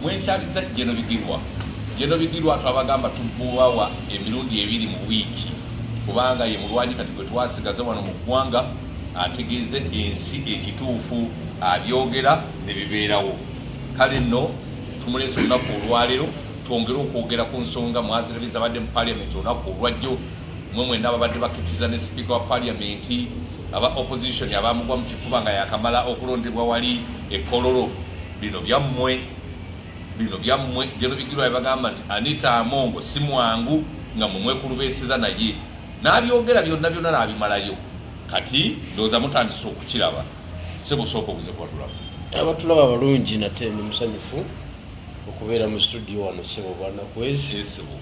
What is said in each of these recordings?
Mwenkyaliza General Bigirwa. General Bigirwa twabagamba tububawa emirundi ebiri mu wiiki, kubanga ye mulwanyi kati gwe twasigaza wano mu ggwanga ategeeze ensi ekituufu, abyogera ne bibeerawo. Kale nno tumuleese olunaku olwaleero twongere okwogera ku nsonga mwazirabye zabadde mu parliament olunaku olwajjo. Mwe mwenna ababadde bakitiriza ne sipiika wa parliament, aba opposition abamugwa mu kifuba nga yakamala okulondebwa wali e Kololo, bino byammwe, bino byammwe. General Bigirwa yabagamba nti Anita Among si mwangu nga mumwekulubeeseza, naye n'abyogera byonna byonna n'abimalayo. Kati ndowooza mutandise okukiraba. Sebo, sooka obuze kubatulaba. Abatulaba abalungi, nate ndi musanyufu okubeera mu studio wano, sebo Bwanakwezi. Esebo.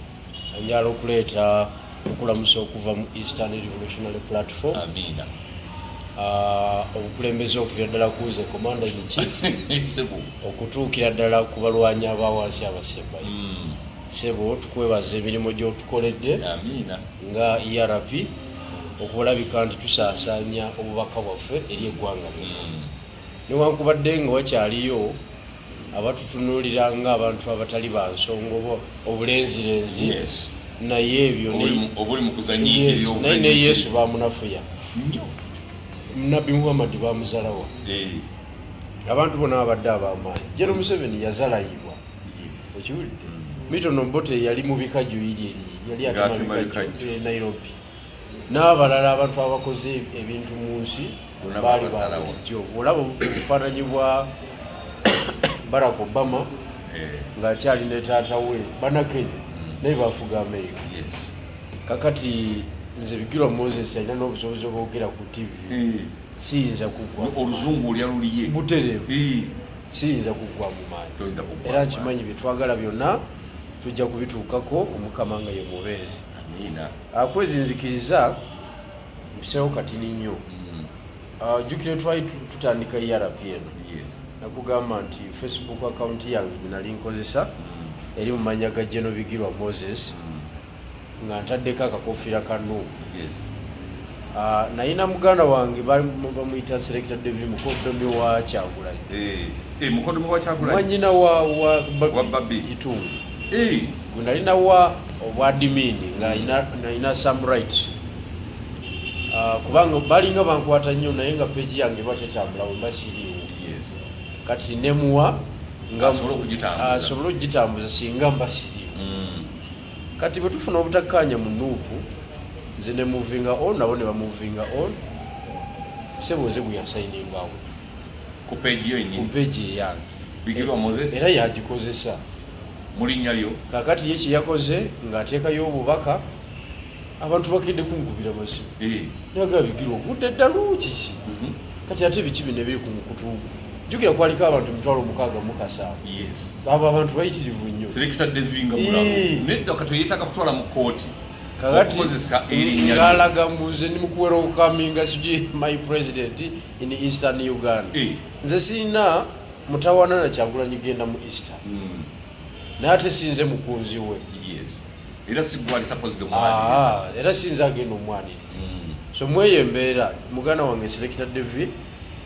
Njala okuleeta okulamusa okuva mu Eastern Revolutionary Platform. Amiina. Obukulembeze okuviira ddala ku nze commander in chief Esebo. okutuukira ddala ku balwanyi abawansi abasembayo. Sebo, tukwebaza emirimu gy'otukoledde Amiina. nga ERP okulabika nti tusaasaanya obubaka bwaffe eri eggwanga lyonna, newankubadde nga wakyaliyo abatutunuulira ng'abantu abatali ba nsonga oba obulenzirenzi. Naye ebyo Obuli mu kuzanyiikirira. Yes, naye ne Yesu bamunafuya. Nnyo. Nabbi Muhammadi bamuzalawa. Abantu bonna babadde ab'amaanyi. General Museveni yazalayibwa, okiwulidde? Milton Obote yali mu bikajjo iri eri yali Ng'atema atema bikajjo. bikajjo e Nairobi n'abalala. Abantu abakoze ebintu mu nsi Bonna baali babazalawa. Babulijjo olaba obufaananyi bwa Barack Obama ng'akyali ne taata we, Bannakenya, naye bafuga Amerika. Kakati nze Bigirwa Moses alina n'obusobozi obwogera ku TV, siyinza kuggwa Oluzungu olya luliye. Butereevu. Siyinza kuggwa mu maanyi. Toyinza kuggwa Era mu nkimanyi byetwagala byonna tujja kubituukako, Omukama nga ye mubeezi. Amiina. Akwezi, nzikiriza mpisewo katini nnyo. Jjukire twali tutandika ERP eno, nakugamba nti Facebook account yange gye nali nkozesa eri mu mannya ga General Bigirwa Moses, nga ntaddeko akakofiira ka NUP. Nalina muganda wange bamuyita Selector David, mukodomi wa Kyagulanyi. Eh, eh, mukodomi wa Kyagulanyi. Mwanyina wa Wa Babi. Itungu. Gwe nalina wa obwa admin nga nalina some rights. Kubanga balinga bankwata nnyo, naye nga page yange eba tetambula bwe mba siriiwo. Kati nemuwa nga Asobole okugitambuza. Asobole okugitambuza singa mba siriiwo. Kati bwe tufuna obutakkaanya mu NUP, nze ne movinga on, nabo ne bamovinga on. Sebo, nze gwe yasigninga out Ku page yo ku yennyini. Page eyange. Bigirwa Moses. Era yagikozesa. Mu linnya lyo. Kakati ye kyeyakoze ng'ateekayo obubaka, abantu bakedde kunkubira masimu. Naga, "Bigirwa, ogudde eddalu, kiki?" Kati ate biki bino ebiri ku mukutu gwo? Jjukira kwaliko abantu 607,000. Abo abantu bayitirivu nnyo. Selector Devi nga mulalu. Nedda, kati oyeetaaga kutwala mu kooti. Kakati Okukozesa erinnya lyo. Ng'alaga mu nze ndi mukuwelcominga sijui my president in Eastern Uganda. Nze sirina mutawaana na Kyagulanyi genda mu Eastern, naye ate sinze mukunzi we. Yes. Era si gwali supposed omwaniriza. Ah, era sinze agenda omwaniriza. So mweyo embeera, muganda wange Selector Devi,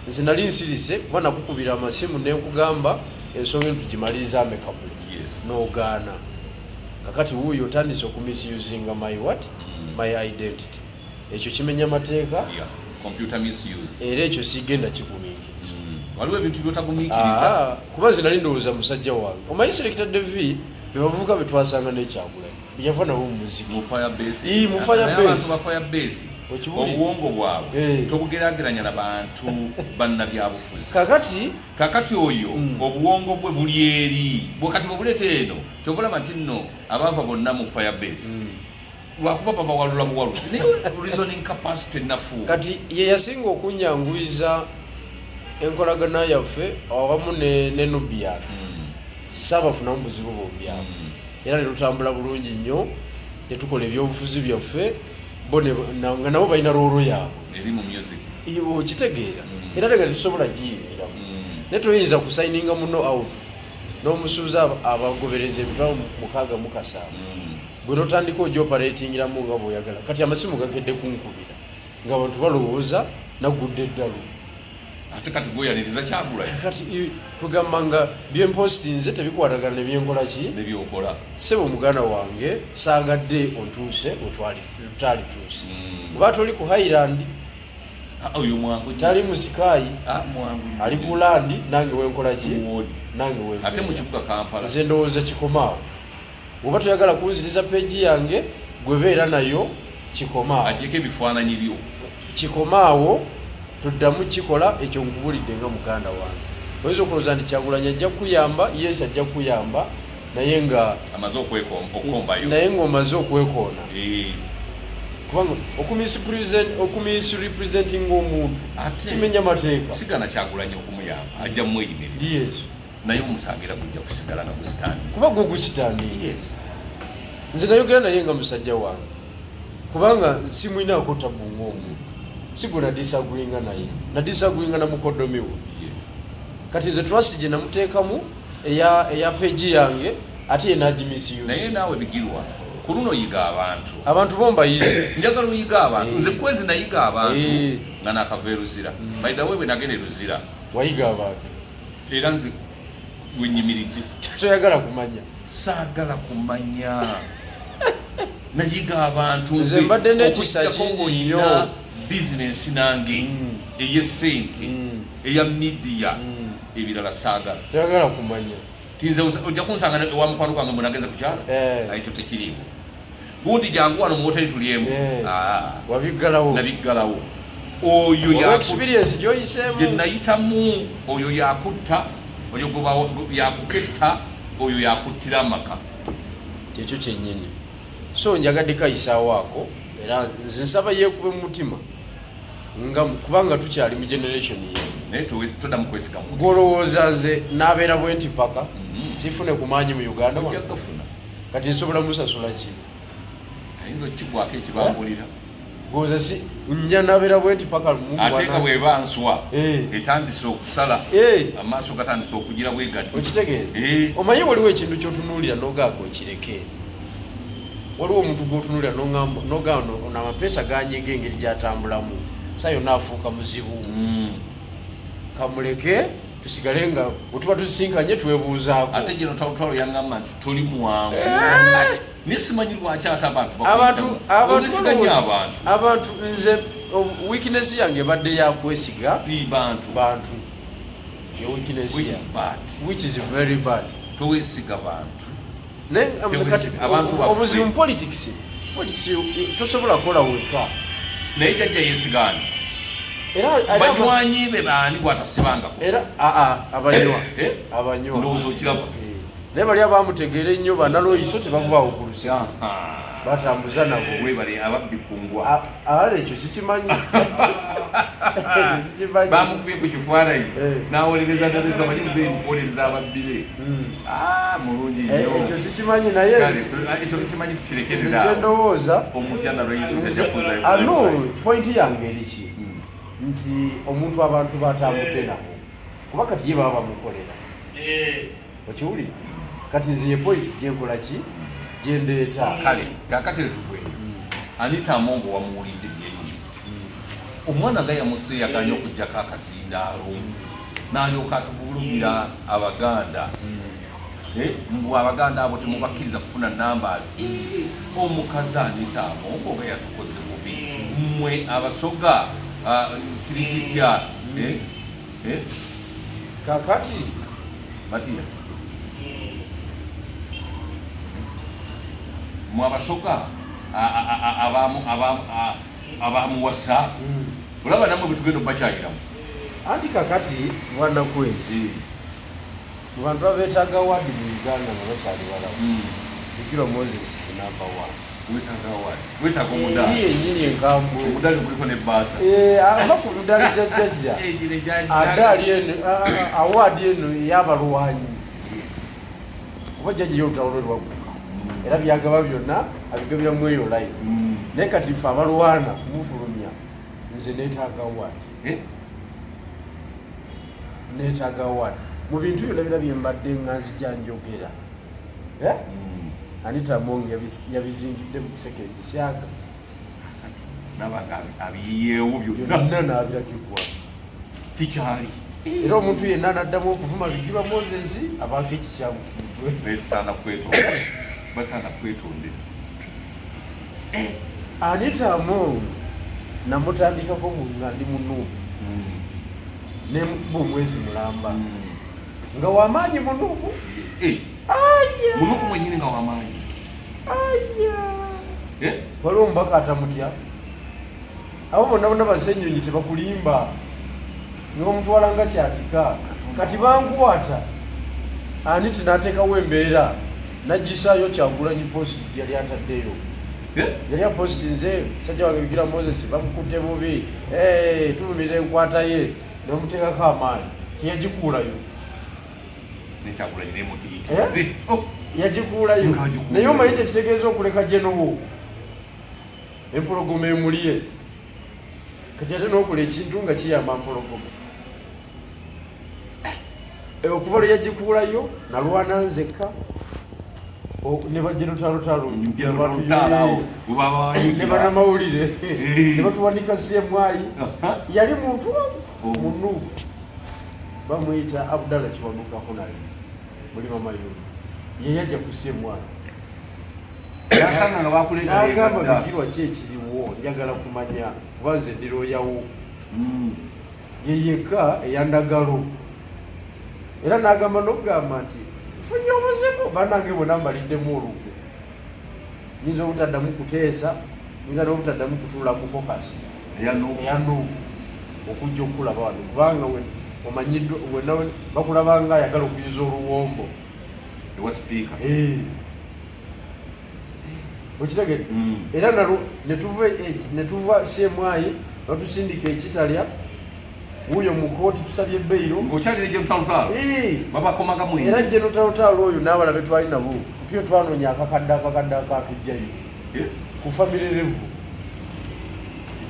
nze nali nsirise kuba nakukubira amasimu nenkugamba ensonga eno tugimaliriza amicably, n'ogaana. Kakati wuuyo otandise okumisusinga my what? My identity. Ekyo kimenya mateeka. Yeah. Computer misuse. Era ekyo sigenda kigumiikiriza. Waliwo ebintu by'otagumiikiriza. Ah, kuba nze nali ndowooza musajja wange. Omanyi Selector Devi bebavubuka betwasanga n'Ekyagulanyi, yava nabo mu muziki. Mu fire base. Ii, mu fire Naye abantu base. ba fire base Okiwulidde? obwongo bwabwe tobugeraageranya na bantu bannabyabufuzi. Kakati Kakati oyo obuwongo bwe buli eri bwekati bwebuleeta eno, kyova olaba nti nno abaava bonna mu fire base lwakuba babawalula buwaluzi, naye reasoning capacity nafu. Kati ye yasinga okunyanguyiza enkolagana yaffe awamu ne Nubian. Saabafunamu buzibu bombi abo, era ne tutambula bulungi nnyo ne tukola ebyobufuzi byaffe. Bo nga nabo balina role yaabwe eri mu music. Iwe okitegeera? Mm. Era tega tetusobola giyingiramu, naye toyinza kusigninga muno out n'omusuuza abagobereza 607,000, gwe notandika ojja operatingiramu nga bw'oyagala. Kati amasimu gakedde kunkubira ng'abantu balowooza naggudde eddalu. Ate kati gweyaniriza Kyagulanyi. Kati kugamba nga byempostinze tebikwatagana nebyenkola ki nebyokola. Sebo muganda wange, saagadde ontuuse wetwalituuse kuba toli ku highland. Oyo mwangu. Tali mu sky. Mwangu. Ali ku land, nange wenkola ki, nange ate mu kibuga Kampala. Nze ndowooza kikomaawo. Oba toyagala kunziriza page yange, gwe beera nayo, kikomaawo. Ajjeko ebifaananyi byo. Kikomaawo, tuddamu kikola ekyo. Nkubulidde nga muganda wange. Oyinza okulowooza nti Kyagulanyi ajja kukuyamba. Yes, ajja kukuyamba, naye nga amaze okukombayo. Naye ng'omaze okwekoona, kubanga okumisrepresentinga omuntu kimenya mateeka. Sigana Kyagulanyi okumuyamba, ajja mweyimirira. Naye omusango era gujja kusigala nga gusitandi. Kuba gwe gusitandi. Nze nayogera naye nga musajja wange, kubanga simwinaako tabu ng'omuntu. Si gwe nadisagreeinga naye, nadisagreeinga na mukoddomi we. Kati nze trust gye namuteekamu eya page yange, ate ye nagimisuse. Naye naawe Bigirwa, ku luno yiga abantu. Abantu bo mbayize. Njagala oyiga abantu. Nze kwezi nayiga abantu nga nakava e Luzira. By the way, bwe nagenda e Luzira, wayiga abantu. Era nze wenyimiridde. Toyagala kumanya. Saagala kumanya. Nayiga abantu. Nze mbadde n'ekisa okuggyako kingi ng'olina nnyo. Bizinensi nange ey'essente, eya media, ebirala saagala. Toyagala kumanya. Tinze ojja kunsanga ewa mukwano gwange mbunagenze kukyala. Ekyo tekiriiwo. Gundi jangu wano mu hoteri tulyemu. Ah, wabiggalawo. Nabiggalawo. Oyo olwa experience gyoyiseemu. Gye nayitamu. Oyo yakutta, oyo yakuketta, oyo yakuttira amaka. Kyekyo kyennyini. So njagadde kayisaawo ako, era nze nsaba yeekube mu mutima nga kubanga tukyali mu generation ye. Naye toddamu kwesiga muntu. Gwolowooza nze nabeera bwe nti paka sifune ku maanyi mu Uganda ojja wano? Gafuna. Kati nsobola musasula ki? Ayinza okukigwako ekibambulira. Gwoza si nja nabeera bwe nti paka Mungu Ate nga bweba nswa etandise okusala, amaaso gatandise okugira bwe gati. Okitegeera? Omanyi waliwo ekintu kyotunuulira nogaako okireke. Waliwo omuntu gwotunuulira nogamba ono amapeesa ganyiga, engeri gyatambulamu sa yonna afuuka muzibu. Kamuleke tusigale nga bwetuba tusisinkanye twebuuzaako. Ate gino talutalo yangamba nti toli mwangu, naye simanyi lwaki ate abantu abantu abantu owesiga nnyo abantu. Abantu, nze weakness yange ebadde yakwesiga Ni bantu. Bantu ye weakness Which is yange. bad. Which is very bad. Towesiga bantu. Naye Tewesiga. kati Abantu baffe. obuzibu mu politics tosobola kukola wekka. Naye jajja yesigani era banywanyi be baani bwatasibangako? Era aa abanywa. Eh? Abanywa. Ndowooza okiraba. Eh. Naye bali abamutegeera ennyo, banaloyiso, tebavaawo ku lusi, batambuza nabo. Webale ababbi kungwa. Ekyo sikimanyi, ekyo sikimanyi. Bamukubye ku kifaananyi n'awolereza nalesa manyi muzeeyi mukuwolereza ababbi be. Ah, mulungi Eh, nnyo. ekyo sikimanyi, naye Kale, ekyo tukimanyi, nze tukirekerera awo. kyendowooza Omutya nalweyisa tajja kuzayo. Ano point yange eriki nti omuntu abantu batambudde nabo, kuba kati ye baba bamukolera, okiwulira? Kati nze ye point gyenkola ki, gyendeeta. Kale kakati tuveeyo. Anita Amongo wamuwulidde byenyini. Omwana nga yamuseeyaganya okugjako akazindaalo n'alyoka atuvulugira Abaganda. Eh, mbu Abaganda abo temubakkiriza kufuna numbers. Eh, omukazi Anita Amongo nga yatukoze bubi. Mmwe Abasoga, ah, kiri kitya? Eh, eh, Kakati Matiya, mwe Abasoga abamuwasa, olaba nammwe bwe tugenda obakyayiramu. Anti kakati bwanakwezi mu bantu abeetaaga award mu Uganda nga bakyali balamu, Bigirwa Moses number one. Wetaaga award, wetaaga Eri omudaali. yennyini enkambwe. Omudaali guliko nebbaasa. Eh, ava ku mudaali jajjajja adaali eno, award eno ey'abalwanyi, kuba jjajja ye olutalo lwe lwagguka, era byagaba byonna abigabiramu eyo line. Naye kati ffe abalwana kumufulumya, nze neetaaga award. Neetaaga award mu bintu byonna byonna bye mbadde nga nzija njogera. Eh? Anita Among yabizingidde mu sekendi syaga 30 nabanga abiyiyeewo byonna. Byonna n'abiragibwa. Kikyali. Era omuntu yenna anaddamu okuvuma Bigirwa Moses abaako ekikyamu ku mutwe. Basaana kwetonda, basaana kwetondera. Anita Among namutandikako nga ndi mu NUP, nemukuba omwezi mulamba nga wamaanyi mu NUP. Mu NUP mwenyini nga wamaanyi. Waliwo omubaka atamutya, abo bonna bonna basenyonyi tebakulimba, nga bamutwala nga kyatika. Kati bankwata, Anita n'ateekawo embeera n'aggisaayo Kyagulanyi post yali ataddeyo. Yali aposti, nze musajja wange Bigirwa Moses bamukutte bubi, tuvumirira enkwata ye, nebamuteekako amaanyi, teyagikuulayo. Nekyagulanyi nemutiitize. Yagikuulayo. Ng'agikuulayo. Naye omanyi kyekitegeeza okuleka genowo empologoma emulye? Kati ate n'okola ekintu nga kiyamba mpologoma. Okuva lwe yagikuulayo nalwana nzekka ne bajerotalotalo ne banamawulire ne batuwanika CMI. Yali muntu munu bamuyita Abdallah Kiwanuka Honari muli bamayuni, ye yajja ku CMI. Yasanga nga bakuleeta. N'agamba, "Bigirwa, ki ekiriwo? Njagala kumanya kuba nze ndi looyawo." Ye yekka eyandagalo, era n'agamba n'okugamba nti nfunye obuzibu, bannange bonna mbaliddemu olukwe, nyinza obutaddamu kuteesa, nyinza n'obutaddamu kutuula mu caucus eya NUP okujja okulaba wano, kubanga omanyiddwa wenna bakulaba nga ayagala okuyiza oluwombo ewa sipiika. Okitegedde? Era nalwo netuva CMI, batusindika ekitalya wuuyo mu kooti, tusabye bail. Ng'okyalira gye lutalutalo. Babakomaga mwene. Era gye lutalutalo oyo n'abala betwali nabo tuyo twanoonya akakadde akakadde akatujjayo ku family level.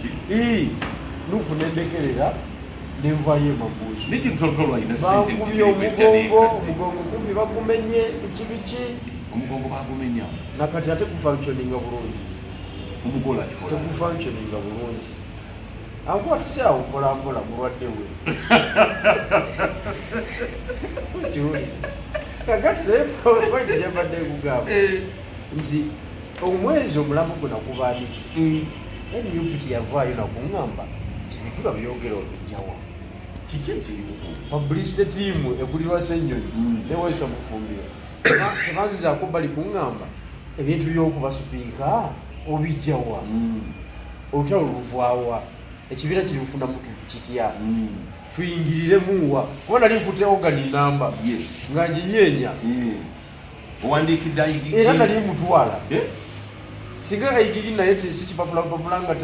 Kiki? NUP nendekerera nenvayo emabuuzo. Ne gye lutalutalo alina sente. Bankubye omugongo, omugongo kumpi bagumenye, biki biki. Omugongo bagumenya? Nakati ate gufunctioninga bulungi. Omugole akikola. Tegufunctioninga bulungi, ankwatise awo mpola mpola, mulwadde we kiwuli. Kakati naye point gyembadde nkugamba nti omwezi omulamu gwe nakuba miti, NUP teyavaayo nakuŋŋamba kibigirwa byogera obijjawa. Kiki ekiriwo? Publicity team ekulirwa Ssenyonyi neweesa omufumbiro tebanzizaako bali kuŋŋamba ebintu by'okuba sipiika obijjawa, olutalo luvaawa, ekibiina kirifunamu kitya, tuyingiriremuwa, kuba nali nkute organ namba nga nginyeenya. Owandiikidde IGG? Era nali mutwala. Singa IGG naye si kipapulapapula nga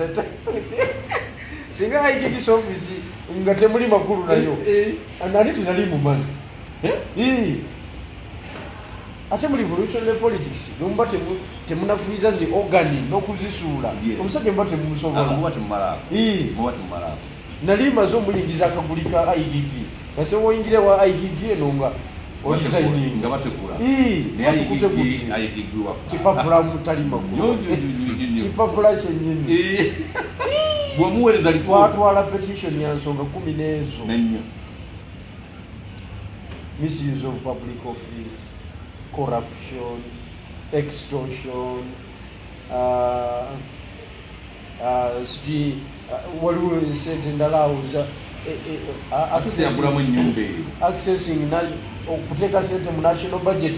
singa IGG's office nga temuli makulu nayo nali tinali mu mazzi. Ate mu revolutionary politics nomuba temunafuyiza zi organ n'okuzisuula, omusajja muba temumusobola. Muba temumalaako. Muba temumalaako. Nali maze omuyingiza akaguli ka IGG, nga sewoyingira wa IGG eno nga oresigninga. Nga bategula. Batukutegudde. IGG waffe. Kipapula mutali makulu. Nnyo, nnyo, nnyo, nnyo, nnyo. Kipapula kyennyini. Bw'omuweereza lipooti. Twatwala petition ya nsonga 10 n'ezo. Nennyo. Misuse of public office, corruption, extortion, sijui waliwo esente endala awo za Yagulamu ennyumba eyo. Accessing okuteeka sente mu national budget.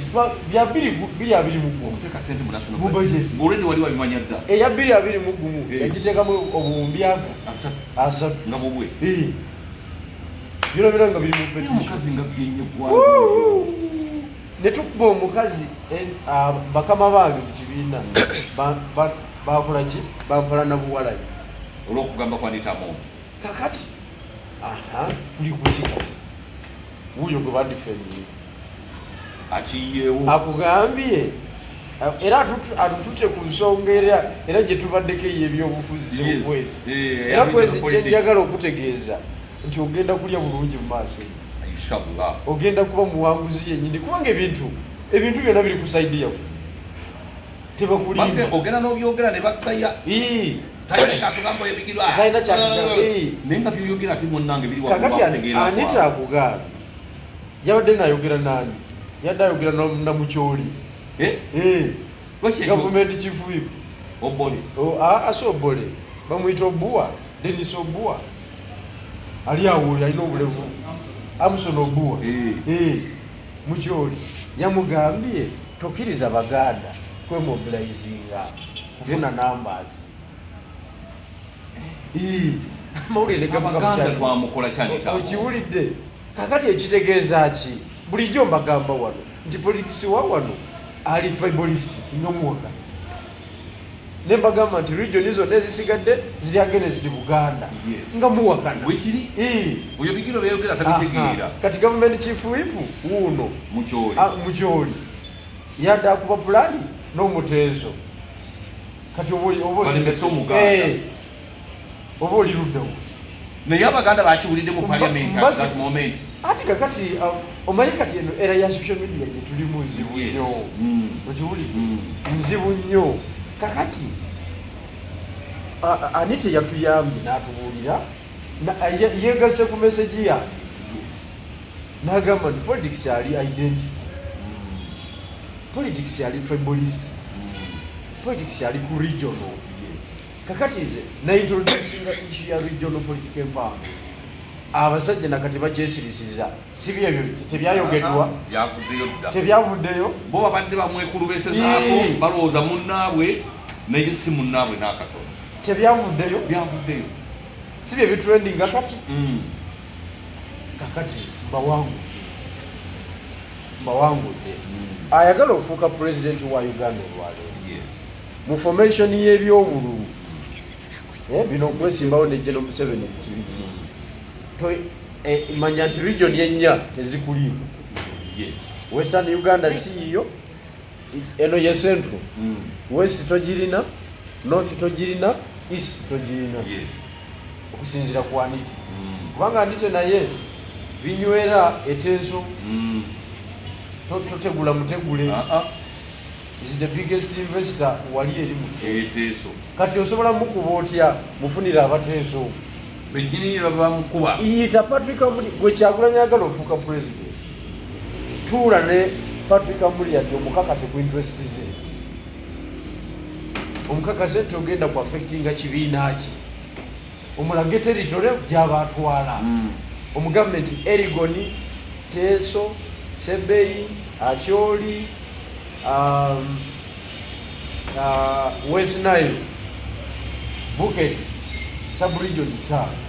Bya 2021. Okuteeka sente mu national Mu budget. Already wali wabimanya dda. Eya 2021 yagiteekamu obuwumbi aga 30. 30. Nga bubwe. Byona byona nga biri mu Naye petition. omukazi nga byenye eggwanga. Ne tukuba omukazi, bakama bange mu kibiina bakola ki? Bampala na buwalayi. Olw'okugamba kwanitamu. Kakati aha tuli kuki? Kati wuuyo gwe badifendinga. Akiyeewo. Akugambye era atutute ku nsonga era gye tubaddeko ey'ebyobufuzi kwezi. Era kwezi kyenjagala okutegeeza nti ogenda kulya bulungi mu maaso eyo. Inshallah. Ogenda kuba muwanguzi yennyini, kubanga ebintu byonna biri ku side yaffe, tebakulimba. Ogenda n'obyogera ne baggaya. Talina kyatugamba oyo Bigirwa. Talina kyatugamba. Naye nga byoyogera ate munnange biri waggulu Kakati wakutegeera Anita kwabwe. akugamba yabadde nayogera nani, yadde ayogera namukyoli. Eh? Lwaki ekyo? Gavumenti chief whip. Obole. Asi Obole bamuyita Obua, Denis Obua ali awo oyo alina obulevu, Amson Obua. Mukyoli yamugambye tokkiriza Baganda kwemobilizinga kufuna numbers. Amawulire ne gavuga Abaganda mu kyalo. twamukola kyanita. Okiwulidde? Kakati ekitegeeza ki? Bulijjo mbagamba wano nti politics wa wano ali tribalistic nomuwaka, ne mbagamba nti region zonna ezisigadde ziri against Buganda. Nga muwakana. Wekiri? Oyo Bigirwa byayogera tabitegeera. Aha. Kati government chief whip wuuno. Mukyoli. Mukyoli yadde akuba pulani n'omuteeso. Kati oba Balemese Omuganda. Oba oli luddawo? Naye Abaganda bakiwulidde mu parliament at that moment. Ati kakati, omanyi kati eno era ya social media gye tulimu nzibu nnyo. Okiwulidde? Nzibu nnyo. Kakati Anita yatuyambye n'atubuulira, yegasse ku message yange n'agamba nti politics ali identity, politics ali tribalist, politics ali ku regional. Kakati nze naintroducinga issue ya regional political empowerment. Abasajja nakati bakyesirisiza, si byebyo tebyayogeddwa? Byavuddeyo dda. Tebyavuddeyo. Bo babadde bamwekulubesezaako, balowooza munnaabwe, naye si munnaabwe n'akatono. Tebyavuddeyo. Byavuddeyo. Si bye bitrendinga kati? Kakati mbawangudde. Ayagala ofuuka pulezidenti wa Uganda olwaleero, mu formation y'ebyobululu, bino okwesimbawo ne General Museveni kibiki, manya nti region ennya tezikuliiko. Western Uganda si yiyo, eno ye Central. West togirina, North togirina, East togirina. Okusinziira ku Anita. Kubanga Anita naye binywera eteeso. Totegula mutegule. Is the biggest investor wali eri mu Eteeso. Kati osobola mukuba otya? Mufunire abateeso. Bennyini baba bamukuba. Yita Patrick Amuri. Gwe Kyagulanyi ayagala ofuuka president, tuula ne Patrick Amuriat omukakase ku interest ze, omukakase nti ogenda ku affectinga kibiina ki, omulage territory gy'aba atwala. Omugambe nti Elgon, Teso, Sebei, Acholi, West Nile, Bukedi, subregion ttaano.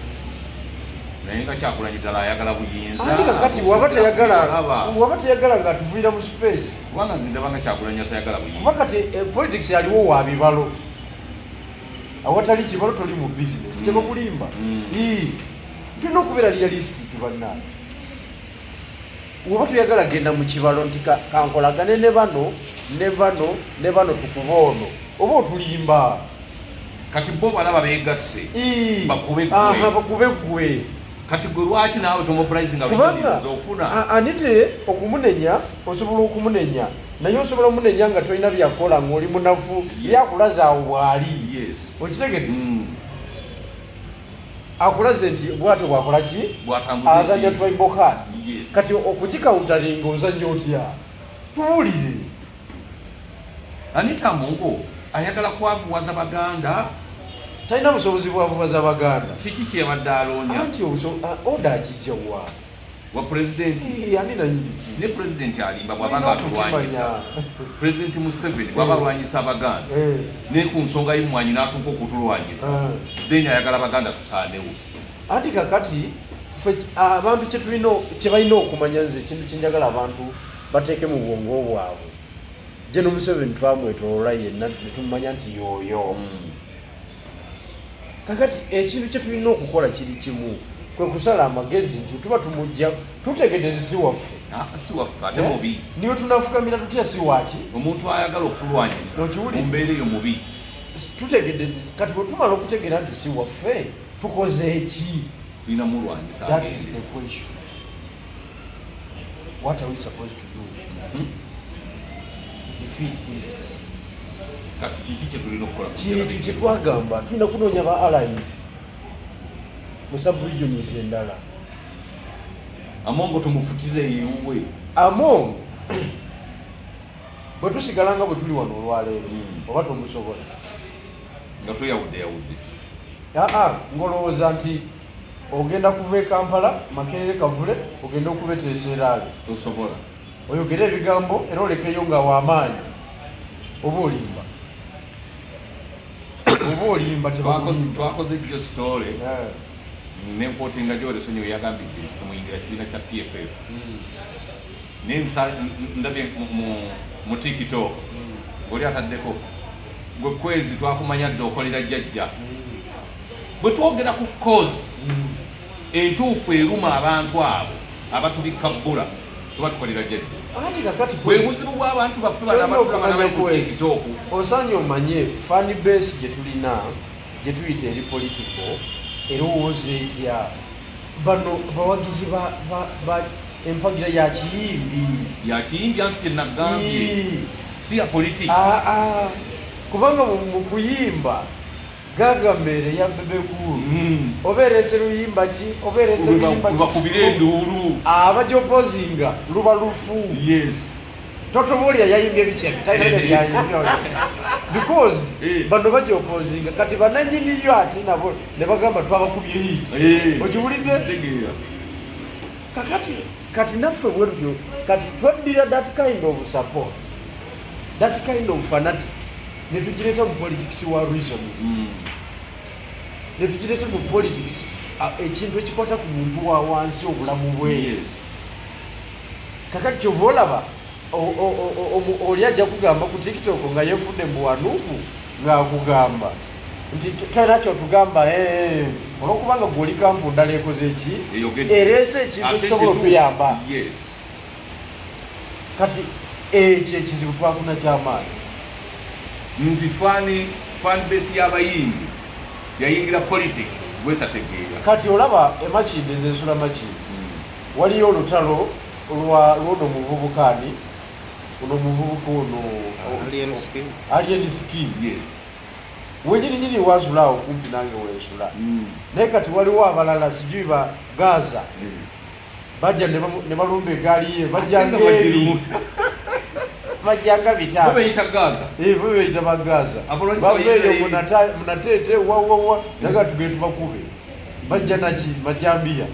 Naye nga Kyagulanyi ddala ayagala buyinza. Andi kakati Alaba. waba teyagala nga atuviira mu space. Kubanga nze ndaba nga Kyagulanyi atayagala buyinza. Kuba kati politics aliwo wa bibalo, awatali kibalo toli mu business. Tebakulimba. Ii, tulina okubeera realistic bannange. Woba toyagala genda mu kibalo nti kankolagane ne bano ne bano ne bano tukuba ono, oba otulimba. Kati bo balaba beegasse. Ii. Bakube ggwe. Aha, bakube ggwe. Kati gwe lwaki naawe tomobilizinga Kubanga regions ofuna? Anite okumunenya, osobola okumunenya, naye osobola omunenya nga tolina byakola, ng'oli munafu. Yakulaza awo bw'ali. Okitegedde? Akulaze nti bwatyo bwakola ki? Bw'atambuza Azanya ekintu. tribal card. Kati okugikawuntalinga ozanya otya? Tuwulire. Anita Among ayagala kwavuwaza Baganda. Talina busobozi bwavuwaza Baganda. Kiki kyeyabadde aloonya? Anti oda agijjawa? Wa pulezidenti. Ii, ani nanyini ki? Ne pulezidenti alimba bw'aba nga Olina okukimanya. atulwanyisa. Pulezidenti Museveni bw'aba alwanyisa Abaganda, ne ku nsonga y'emmwanyi n'atuuka okutulwanyisa, then ayagala Abaganda tusaanewo. Anti kakati ffe abantu kye balina okumanya, nze ekintu kye njagala abantu bateeke mu bwongo bwabwe, General Museveni twamwetoloola yenna ne tumumanya nti yooyo. Kakati ekintu kye tulina okukola kiri kimu, kwe kusala amagezi nti tuba tumujja tutegedde si waffe. Ah, si waffe ate Eh? mubi. Niwe tunafukamira tutya si waki? Omuntu ayagala okulwanyisa Okiwulidde? mu mbeera eyo mubi. Tutegedde kati bwe tumala okutegeera nti si waffe, tukoze eki? Tulina mulwanyisa. That is the question. What are we supposed to do to defeat him? Kati kiki kyetulina okukola? Kyekyo kyetwagamba, tulina kunoonya ba allies mu subregions endala. Amongo tumufutize ewuwe. Among bwe tusigala nga bwe tuli wano olwaleero, oba tomusobola. Nga tweyawudde yawudde. Aa, ng'olowooza nti ogenda kuva e Kampala, Makerere, Kavule, ogenda okubeteesa eraale. Tosobola. Oyogere ebigambo era olekeyo nga wamaanyi, oba olimba, oba olimba. Tebakulimba. Twakoze jjo story nenquotinga Joel Ssenyonyi, yagambidde nti temuyingira kibiina kya PFF. Naye ndabye mu TikTok ng'oli ataddeko, gwe kwezi twakumanya dde okolera jjajja. Bwe twogera ku cause entuufu eruma abantu abo abatubikka bbula, tuba tukolera jjajja. Anti kakati bwe buzibu bw'abantu baffe bano kyolina abatulaba okumanya n'abali ku kwezi TikTok. Osaanye omanye fan base gye tulina, gye tuyita eri political, erowooza etya. Bano bawagizi ba empagira ya kiyimbi. Yakiyimbi, anti kyenagambye si ya politics. Ah, ah. Kubanga mu kuyimba Gagamel ya Bebe Cool, oba erese luyimba ki, oba erese luyimba ki, bakubira enduulu. Abajopozinga luba lufu. Totubuulira yayimbye biki, talina byayimbye oyo, because bano bajopozinga. Kati bananyiniyo ate nabo ne bagamba twabakubye hit. Okiwulidde? Kitegeera. Kakati kati naffe bwe tutyo, kati twaddira that kind of support, that kind of fanatic, ne tugireeta mu politics wa reasoning, ne tugireeta mu politics ekintu ekikwata ku muntu wa wansi, obulamu bwe. Kakati kyova olaba oli ajja kugamba ku TikTok nga yefudde mu wanuuku, ng'akugamba nti talina kyotugamba, eh, olwokubanga gwe oli camp ndala ekoze eki, Eyogedde. Ereese ekintu Ate ekisobola kituufu. okuyamba. Kati ekyo ekizibu twafuna kyamaanyi. Nti fan base y'abayimbi yayingira politics gwetategeera. Kati olaba emakindi, nze nsula Makindi, waliyo olutalo lwa lwono omuvubuka, ani ono omuvubuka ono? Alien Skin. Alien Skin. Wenyininyini wasula awo kumpi nange wensula. Naye kati waliwo abalala, sijui ba Gaza, bajja ne balumba egaali ye, bajjanga Ate nga ebi bagirumu. bajjanga Bo 500. beyita Gaza. Eh, bo beyita bagaza. Abalwanyisa Baveeyo bayingira munateete wawawa naga tugende tubakube. Bajja naki? Majambiya,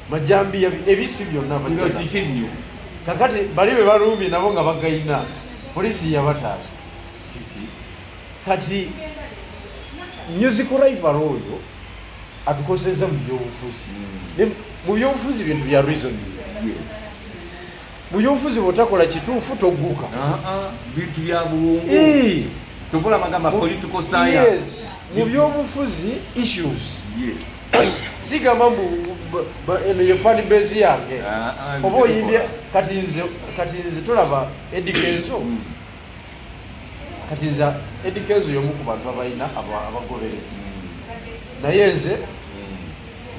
majambiya, ebisi byonna bajja Nga nabyo. kiki nnyo. Kakati bali be balumbye nabo nga bagayina, poliisi yabataasa. Kiki? Kati musical rival oyo atukoseza mu byobufuzi. Mu byobufuzi bintu bya reasoning. Mu byobufuzi bw'otakola kituufu togguka. Ah, ah, bintu bya bulungu. Tovola bagamba political science. Yes, mu byobufuzi issues. Sigamba mbu eno ye fan base yange. Ah, ah, Oba oyimbye kati nze tolaba Eddy Kenzo. Kati nze Eddy Kenzo y'omu ku bantu abalina abagoberezi, naye nze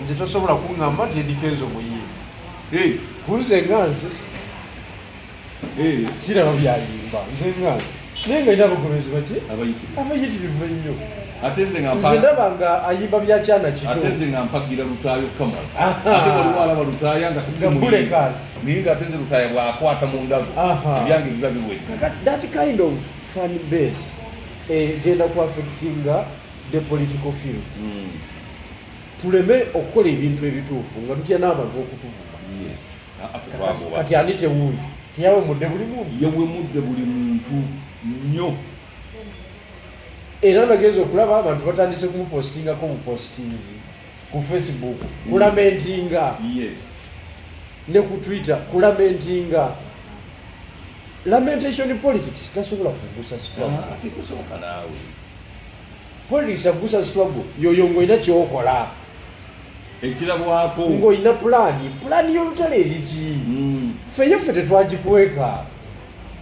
nze tosobola kuŋŋamba nti Eddy Kenzo muyimbi. Kunze nga nze siraba byayimba, nze nga nze, naye nga alina abagoberezi baki? Abayitirivu. Abayitirivu ennyo. Ate nze nga Nze ndaba nga ayimba bya kyana kito. Ate nze nga mpagira Lutaaya Kamala. Aha. Ate waliwo alaba Lutaaya nga Nga tesimuyimbi. bulekaazi. Naye nga ate nze Lutaaya bw'akwata mu ndago, ebyange biba biwedde. Kakati that kind of fan base egenda ku affectinga the political field. Tuleme okukola ebintu ebituufu nga tutya n'abantu okutuvuma. Yes. Ah, affe twagoba. Kati ani tewuuyo teyawemudde buli muntu? Yawemudde buli muntu nnyo. Era nagenza okulaba abantu batandise kumupostingako bupostinzi ku Facebook, kulamentinga, ne ku Twitter kulamentinga. Lamentation politics tasobola kugusa struggle. Ah, tekusoboka naawe. Politics agusa struggle yoyo ng'olina kyokola, Ekirabwako. Ng'olina pulaani. Pulaani y'olutalo eriki? Ffe ffe tetwagikweka.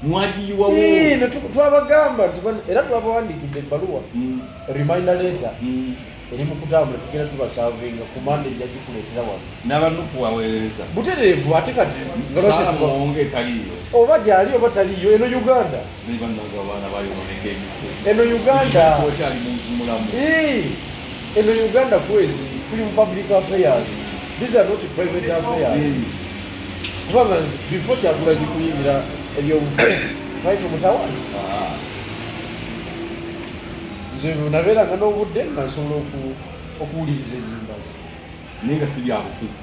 Mwagiyiwawo. Eh, ne twabagamba nti era twabawandiikidde ebbaluwa, reminder letter. Eri mu kutambula, tugenda tubasavinga ku Mande, nja gikuleetera wano. N'abanupu waweerereza. Butereevu. Ate kati nga lwaki Saala Muwonge etaliiyo. Oba gyali oba taliiyo, eno Uganda. Naye bannange, abaana bayonooneka emitwe. Eno Uganda. Okyali muntu mulamu. Eno Uganda kwezi tuli mu public affairs, these are not private affairs. Kubanga nze before Kyagulanyi kuyingira ebyobufuzi, twali mutawaana. Nze nabeeranga n'obudde nga nsobola okuwuliriza ennyimba ze. Naye nga si byabufuzi.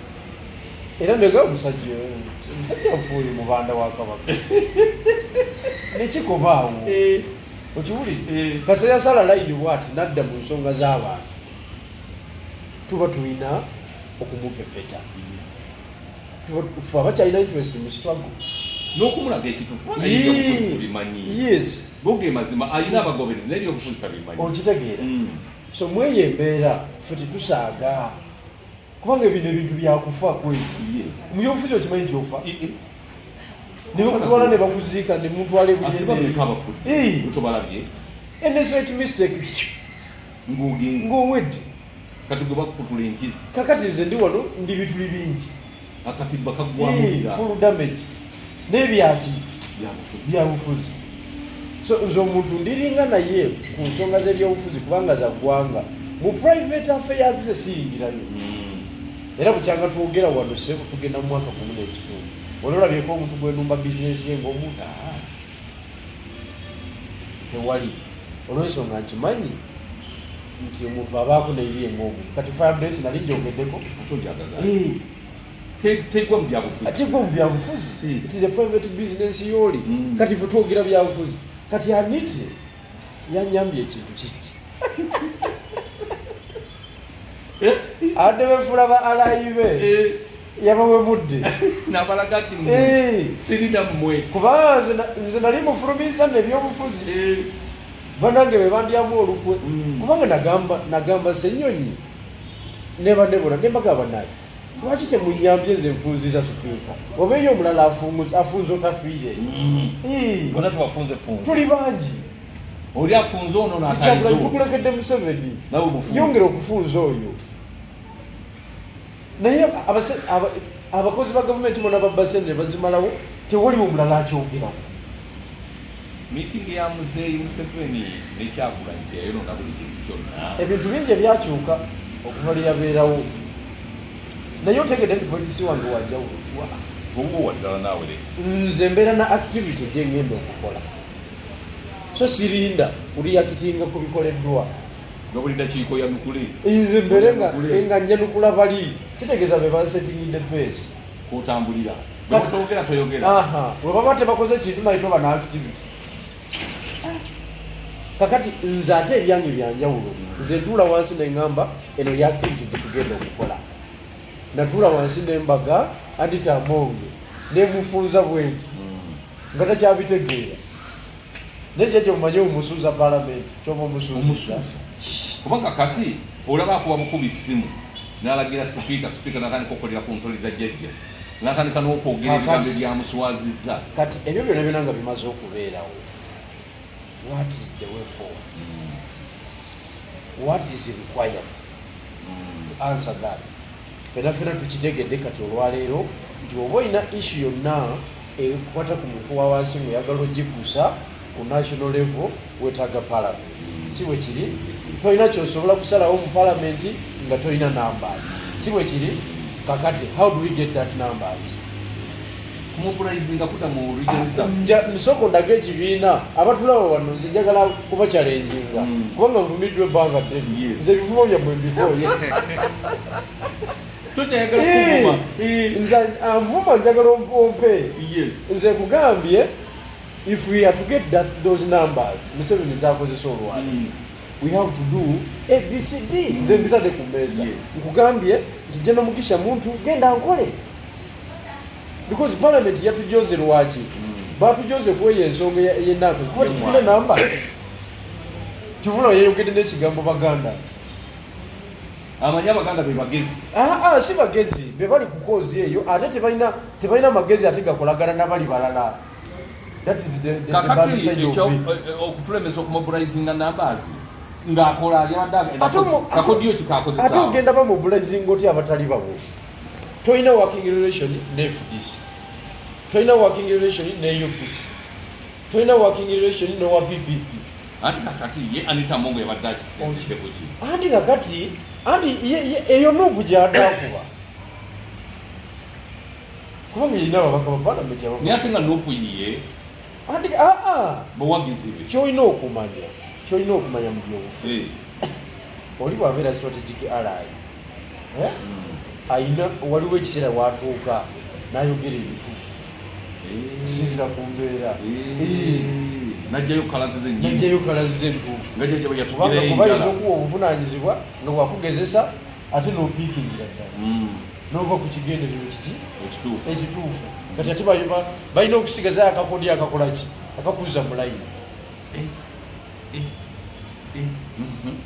Era nega omusajja nfuuyo mubanda wa Kabaka nekikoma awo. Okiwulidde? Kasa yasala layini bwati nadda mu nsonga z'abantu, tuba tulina okumupepeta. Ffe abakyalina interest mu struggle. N'okumulaga ekituufu, kubanga ye ebyobufuzi tabimanyi. Yes. Bo ge mazima, alina abagoberezi naye ebyobufuzi tabimanyi. Okitegeera? So mweyo embeera ffe tetusaaga, kubanga bino ebintu byakufa kwezi. Mu byobufuzi okimanyi nti ofa, ne bakutwala ne bakuziika ne mutwala. Ate bameka abafudde? Tobalabye? Any slight mistake, ng'ogenze. Ng'owedde. Kati gwe bakukutula enkizi. Kakati nze ndi wano, ndi bituli bingi. Akatimba kaggwamu. Full damage n'ebyaki? Byabufuzi. Byabufuzi. So nze omuntu ndiringa naye ku nsonga z'ebyobufuzi kubanga za ggwanga. Mu private affairs ze siyingirayo. Era bukyanga twogera wano, sebo, tugenda mu mwaka 1.5, oli olabyeko omuntu gwenumba bizinesi ye ng'omuntu? Tewali, olw'ensonga nkimanyi nti omuntu abaako nebiye ng'omuntu. Kati Firebase nali njogeddeko. Ate ogyagaza tegwa mu byabufuzi. Akigwa mu byabufuzi. It is a private business yooli. Kati fe twogera byabufuzi. Kati Anite yanyambye ekintu kiki, adde befula ba alayi be. Yabawemudde. Nabalaga nti sirina mmwe. Kubanga nze nali mufulumiza nebyobufuzi. Banange be bandyamu olukwe. Kubanga nagamba Senyonyi ne banne bona, nembaga, "Banaye, lwaki temunyambye nze nfunziza sipiika, oba eyo omulala afunza otafiire?" Bonna tubafunze funze. Tuli bangi. Oli afunze ono. Kyagulanyi. N'ataliza. Tukulekedde Museveni. Nawe mufunze. Yongera okufunza oyo. Naye abakozi ba gavumenti bona babba sente ne bazimalawo, tewaliwo omulala akyogerawo. Meeting ya muzeeyi Museveni ne Kyagulanyi teyayonona buli kintu kyonna? Ebintu bingi ebyakyuka okuva lye yabeerawo, naye otegedde nti politics wange wanjawulo. Owuwo waddala naawe leka. Nze mbeera na activity gyengenda okukola, so sirinda kureactinga ku bikoleddwa. Nga buli dakiika oyanukule. Nze mbeere nga Oyanukule. Nga njanukula bali, kitegeeza be bansetingidde pace. Kwotambulira toyogera toyogera. Aha, bwe baba tebakoze kintu, naye toba na activity. Kakati nze ate ebyange byanjawulo. Nze ntuula wansi neŋŋamba, eno ye activity gyetugenda okukola. Natuula wansi nembaga Anita Amonge, nemufunza bwenti nga takyabitegeera. Naye kyekyo mumanye, omusuuza palamenti kyoba omusuuziza. Omusuuza, kubanga kati olaba akuba bukubi ssimu n'alagira sipiika, sipiika n'atandika okukolera ku ntoli za jjajja, n'atandika n'okwogera ebigambo ebyamuswazizza. Kati ebyo byonna byonna nga bimaze okubeerawo, what is the way forward? What is required to answer that? Fena fena tukitegedde kati olwaleero nti oba olina issue yonna ekwata ku muntu wa wansi ngaoyagala ogiggusa ku national level, wetaaga parliament. Si bwe kiri? Tolina kyosobola kusalawo mu parliament nga tolina numbers. Si bwe kiri? Kakati how do we get that numbers? Kumobilizinga kudda mu region zaffe. Nsooka ondage ekibiina abatulaba wano. Nze njagala kuba challenginga kubanga nvumiddwa ebbanga ddene. Nze ebivumo byammwe mbikooye. Tokyayagala kuvuma. Nze anvuma njagala ompe. Nze nkugambye, if we are to get those numbers Museveni zakozesa olwali, we have to do ABCD. Nze mbitadde ku mmeeza. Nkugambye nti General Mugisha Muntu genda nkole, because parliament yatujoze. Lwaki batujoze? Kweyo ensonga yenanka kuba tetulina namba. Kivula yayogedde n'ekigambo Baganda. Amanyi Abaganda be bagezi. Ah, ah, si bagezi, be bali ku cause eyo, ate tebalina magezi ate gakolagana nabali balala. That is the bad Kakati side of ekyo it. okutulemesa okumobilizinga numbers. Ng'akola yabadde Ate kakodyo ki kakozesa? Ate ogenda bamobilizinga otya abatali babo? Tolina working relation ne FDC, tolina working relation ne UPC, tolina working relation nowa PPP. Anti kakati ye Anita Among yabadde akisinzidde ku ki? Anti kakati anti eyo NUP gyadakuba, kubanga erina ababaka ba palamenti. Naye ate nga NUP ye Anti aa bawagizi be. Kyolina okumanya mu byobufuzi, oli bwabeera strategic ally, eh? Ayina waliwo ekiseera watuuka n'ayogera ebituufu kusinzira ku mbeera. Najjayo colours zennyini. Najjayo colours ze entuufu. Nga jjajja bwe Kubanga yatugirayo kubayinza enjala. okuwa obuvunanyizibwa nga bwakugezesa, ate n'opiikingira ddala n'ova ku kigendererwa kiki? Ekituufu. Ekituufu. Kati ate balina okusigazayo akakodi akakolaki, akakuza mu layini.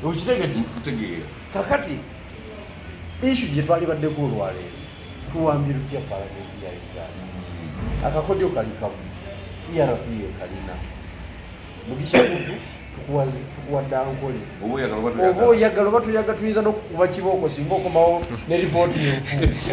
Okitegedde? Nkutegeera. Kakati issue gye twali baddeko olwaleero, tuwambye lutya palamenti ya Uganda? Akakodyo kali kamu, ERP kalina mugisha muntu, tukuwadde Ankole. Oba oyagala oba Oba toyagala. Oyagala oba toyagala, tuyinza n'okukuba kibooko singa okomawo ne ripooti enfu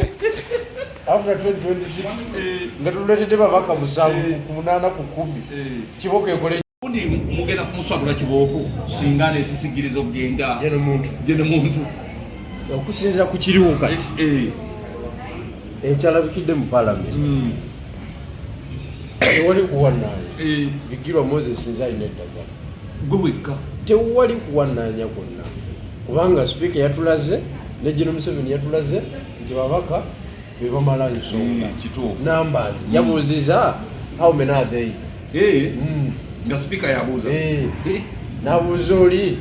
after 2026 nga tuleetedde babaka 7 ku 8 ku 10. Kibooko ekole. Ubundi mugenda kumuswagula kibooko singa nesisigiriza okugenda. Geno muntu. Geno muntu. Okusinzira ku kiriwo kati ekyalabikidde mu palamenti, tewali kuwannaanya. Bigirwa Moses nze alina eddagala. Gwe wekka. Tewali kuwannaanya kwonna, kubanga sipiika yatulaze ne Geno Museveni yatulaze nti babaka be bamala nsonga. Kituufu. Numbers yabuuziza, "How many are they?" Nga sipiika yabuuza. N'abuuza oli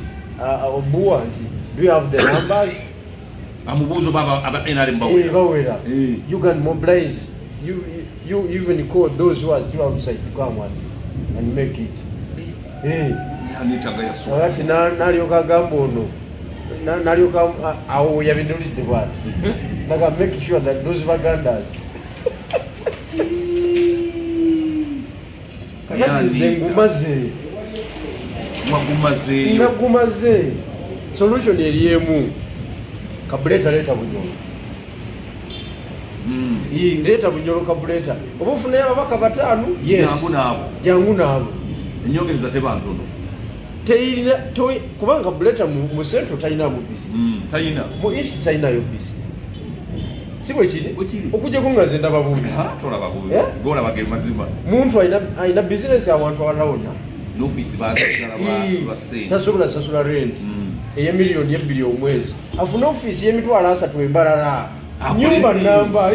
Obuwa nti, "Do you have the numbers?" Amubuuza oba aba NRM bawera. Bawera. You can mobilize, you even call those who are still outside to come and make it. Anita nga yasooka. Kakati n'alyoka agamba ono, n'alyoka awo yabinulidde bwati naga, "Make sure that those Bagandas." Kakati nze ngumaze. Wagumazeeyo. Nagumaze. Solution eri emu: kabuleta, leeta Bunyolo. Leeta Bunyolo, kabuleta, oba ofunayo ababaka 5, yes. Jangu naabo. Jangu naabo. Enyongereza teba ntono. Teyina kubanga kabuleta mu central talinamu business. Talina. Mu east talinayo business, si bwe kiri? Bwe kiri. Okujjako nga nze ndaba bubi. Ha, tolaba bubi. Eh? Golaba ge mazima. Muntu alina bizinesi awantu awalala wonna. N'ofiisi bazigala lwa ssente. Tasobola sasula rent ey'emiliyoni 2 omwezi, afune ofiisi y'emitwalo 30 embalala. Akole Nyumba nini? namba,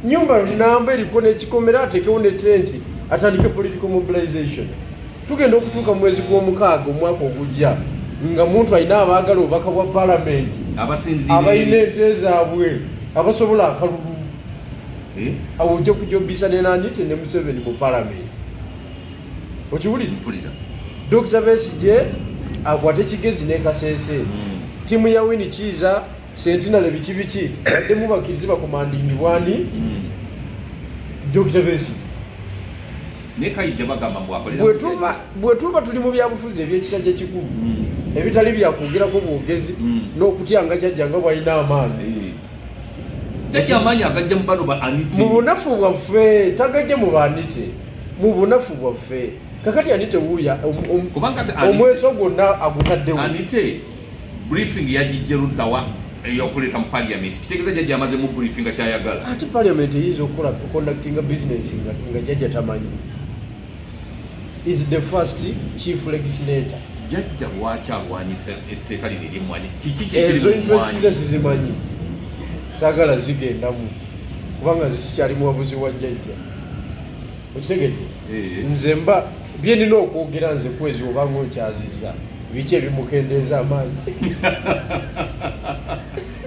nyumba namba eriko n'ekikomera, atekewo ne tenti, atandike political mobilization. Tugenda okutuuka mu mwezi gw'omukaaga omwaka ogujja nga muntu alina abaagala obubaka bwa palamenti, abasinziira abalina eri. Ente zaabwe, abasobola akalulu. Awo ojja kujobisa ne Nanite ne Museveni mu palamenti. Okiwulire? Mpulira. Dr Besigye akwate Kigezi ne Kasese. Tiimu ya Winnie Kiiza, Sentinale, biki biki, baddemu bakkirize bakomandingibwani? Dr Besigye. Naye Kayijja bagamba mbu akolera Bwe tuba tuli mu byabufuzi ebyekisajja kikulu, ebitali byakwogerako bwogezi, n'okutya nga jjajja nga bwalina amaanyi. Jjajja amaanyi agajja mu bano ba Anite. Mu bunafu bwaffe, tagajje mu banite, mu bunafu bwaffe. Kakati Anite wuuya Kubanga ate Anite- omweso gwonna agutaddewo. Anite briefing yagijje luddawa eyokuleeta mu parliament? Kitegeeza jjajja amazemu briefing nga kyayagala. Ate parliament eyinza okukola conductinga business nga jjajja tamanyi? Is the first chief legislator. Jjajja lwaki alwanyisa etteeka lino eryemmwanyi? Kiki kyekiri Ezo mu interest mmwanyi? ze sizimanyi, saagala zigendamu kubanga nze sikyali muwabuzi wa jjajja, okitegedde? Eh. Nze mba byenina okwogera nze kwezi obanga okyazizza biki ebimukendeeza amaanyi.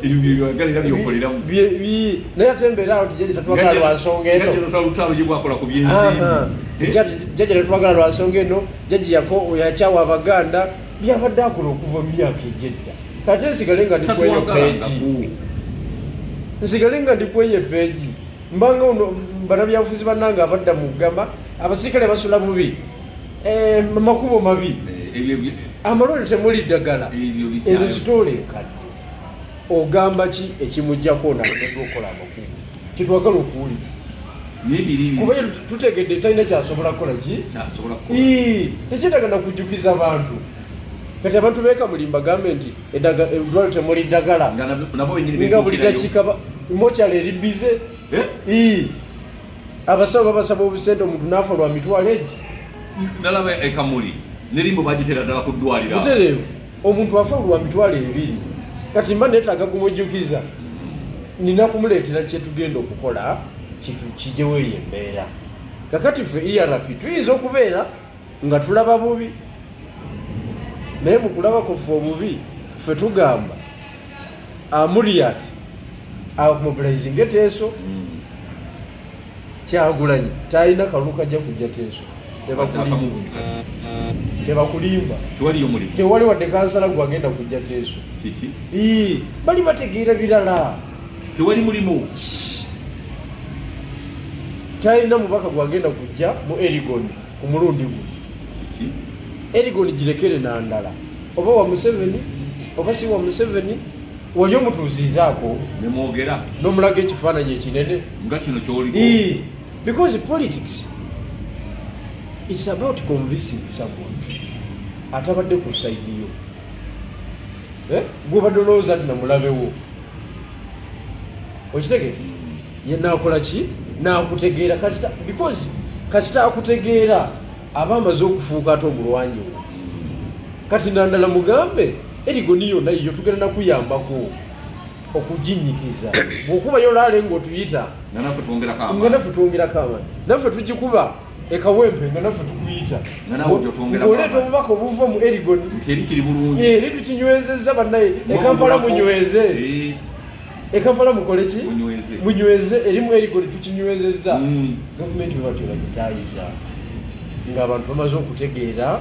Ebyo byagala era byokoleramu. Naye ate embeera awo nti jjajja tatwagala lwa nsonga eno. Lutalo gye bwakola ku byensimbi. Aha. Eh? Jjajja tetwagala lwa nsonga eno, jjajja yakyawa Abaganda, byabadde akola okuva mu myaka egyedda. Kati nsigale nga ndi kweyo Tatwagalangako. page, nsigale nga ndi kweyo page, mbanga ono banabyabufuzi bannange abadda mu kugamba abasirikale basula bubi, makubo mabi. Eh, ebyo Amalwaliro temuli ddagala. Ezo sitoola enkadde. Ogamba ki ekimugjako nalemeddwa okukola amakulu? Kyetwagala okuwulira. Kuba tutegedde talina kyasobola kukola ki? Tekyetaaga nakujjukiza bantu. Kati abantu b'e Kamuli mbagambe nti eddwaliro temuli ddagala. Nga buli dakiika mokyalo eri bize. Eh? Abasawo babasaba obusente, omuntu n'afa lwa mitwalo egi. Nalaba ekamuli nerimbo bagitera ddala ku ddwaliro. Butereevu, omuntu afa lwa 20,000. Kati mba neetaaga kumujjukiza, nina kumuleetera kyetugenda okukola kijewo eyo embeera. Kakati ffe ERP tuyinza okubeera nga tulaba bubi, naye mu kulaba kwaffe obubi ffe tugamba Amuriat amobilizinga eteeso. Kyagulanyi talina kalulu kajja kujja Teeso. Tebakulimba, tewali wadde kansala gwagenda kujja Teeso. Bali bategeera birala. Tewali mulimu. Talina mubaka gwagenda kujja mu Elgon ku mulundi guno. Elgon girekere nandala, oba wa Museveni oba si wa Museveni, wali omutuuzizaako nemwogera n'omulaga ekifaananyi ekinene nga kino kyoliko. Because politics, it's about convincing someone atabadde ku side yo. Eh? Gwobadde olowooza nti namulabewo, okitegere, ye nakola ki? Nakutegeera. Kasita, because kasita akutegeera, aba amaze okufuuka ate omulwanyi wo. Kati nandala mugambe Elgon yonna yiyo, tugenda nakuyambako okuginyikiza. Bwokubayo laale ngaotuyita, nga naffe twongerako nga amaanyi. Naffe twongerako amaanyi, naffe tugikuba ekawempe nga naffe tukuyita. Nga naawe ojja Ng'oleeta amaanyi. Obubaka obuva mu Elgon nti eri kiri bulungi. Eri tukinywezezza bannaye ekampala, munyweze. Ekampala mukole ki? Munyweze. Munyweze eri mu Elgon, tukinywezezza. Gavumenti bwe batyo bagitayiza ng'abantu bamaze okutegeera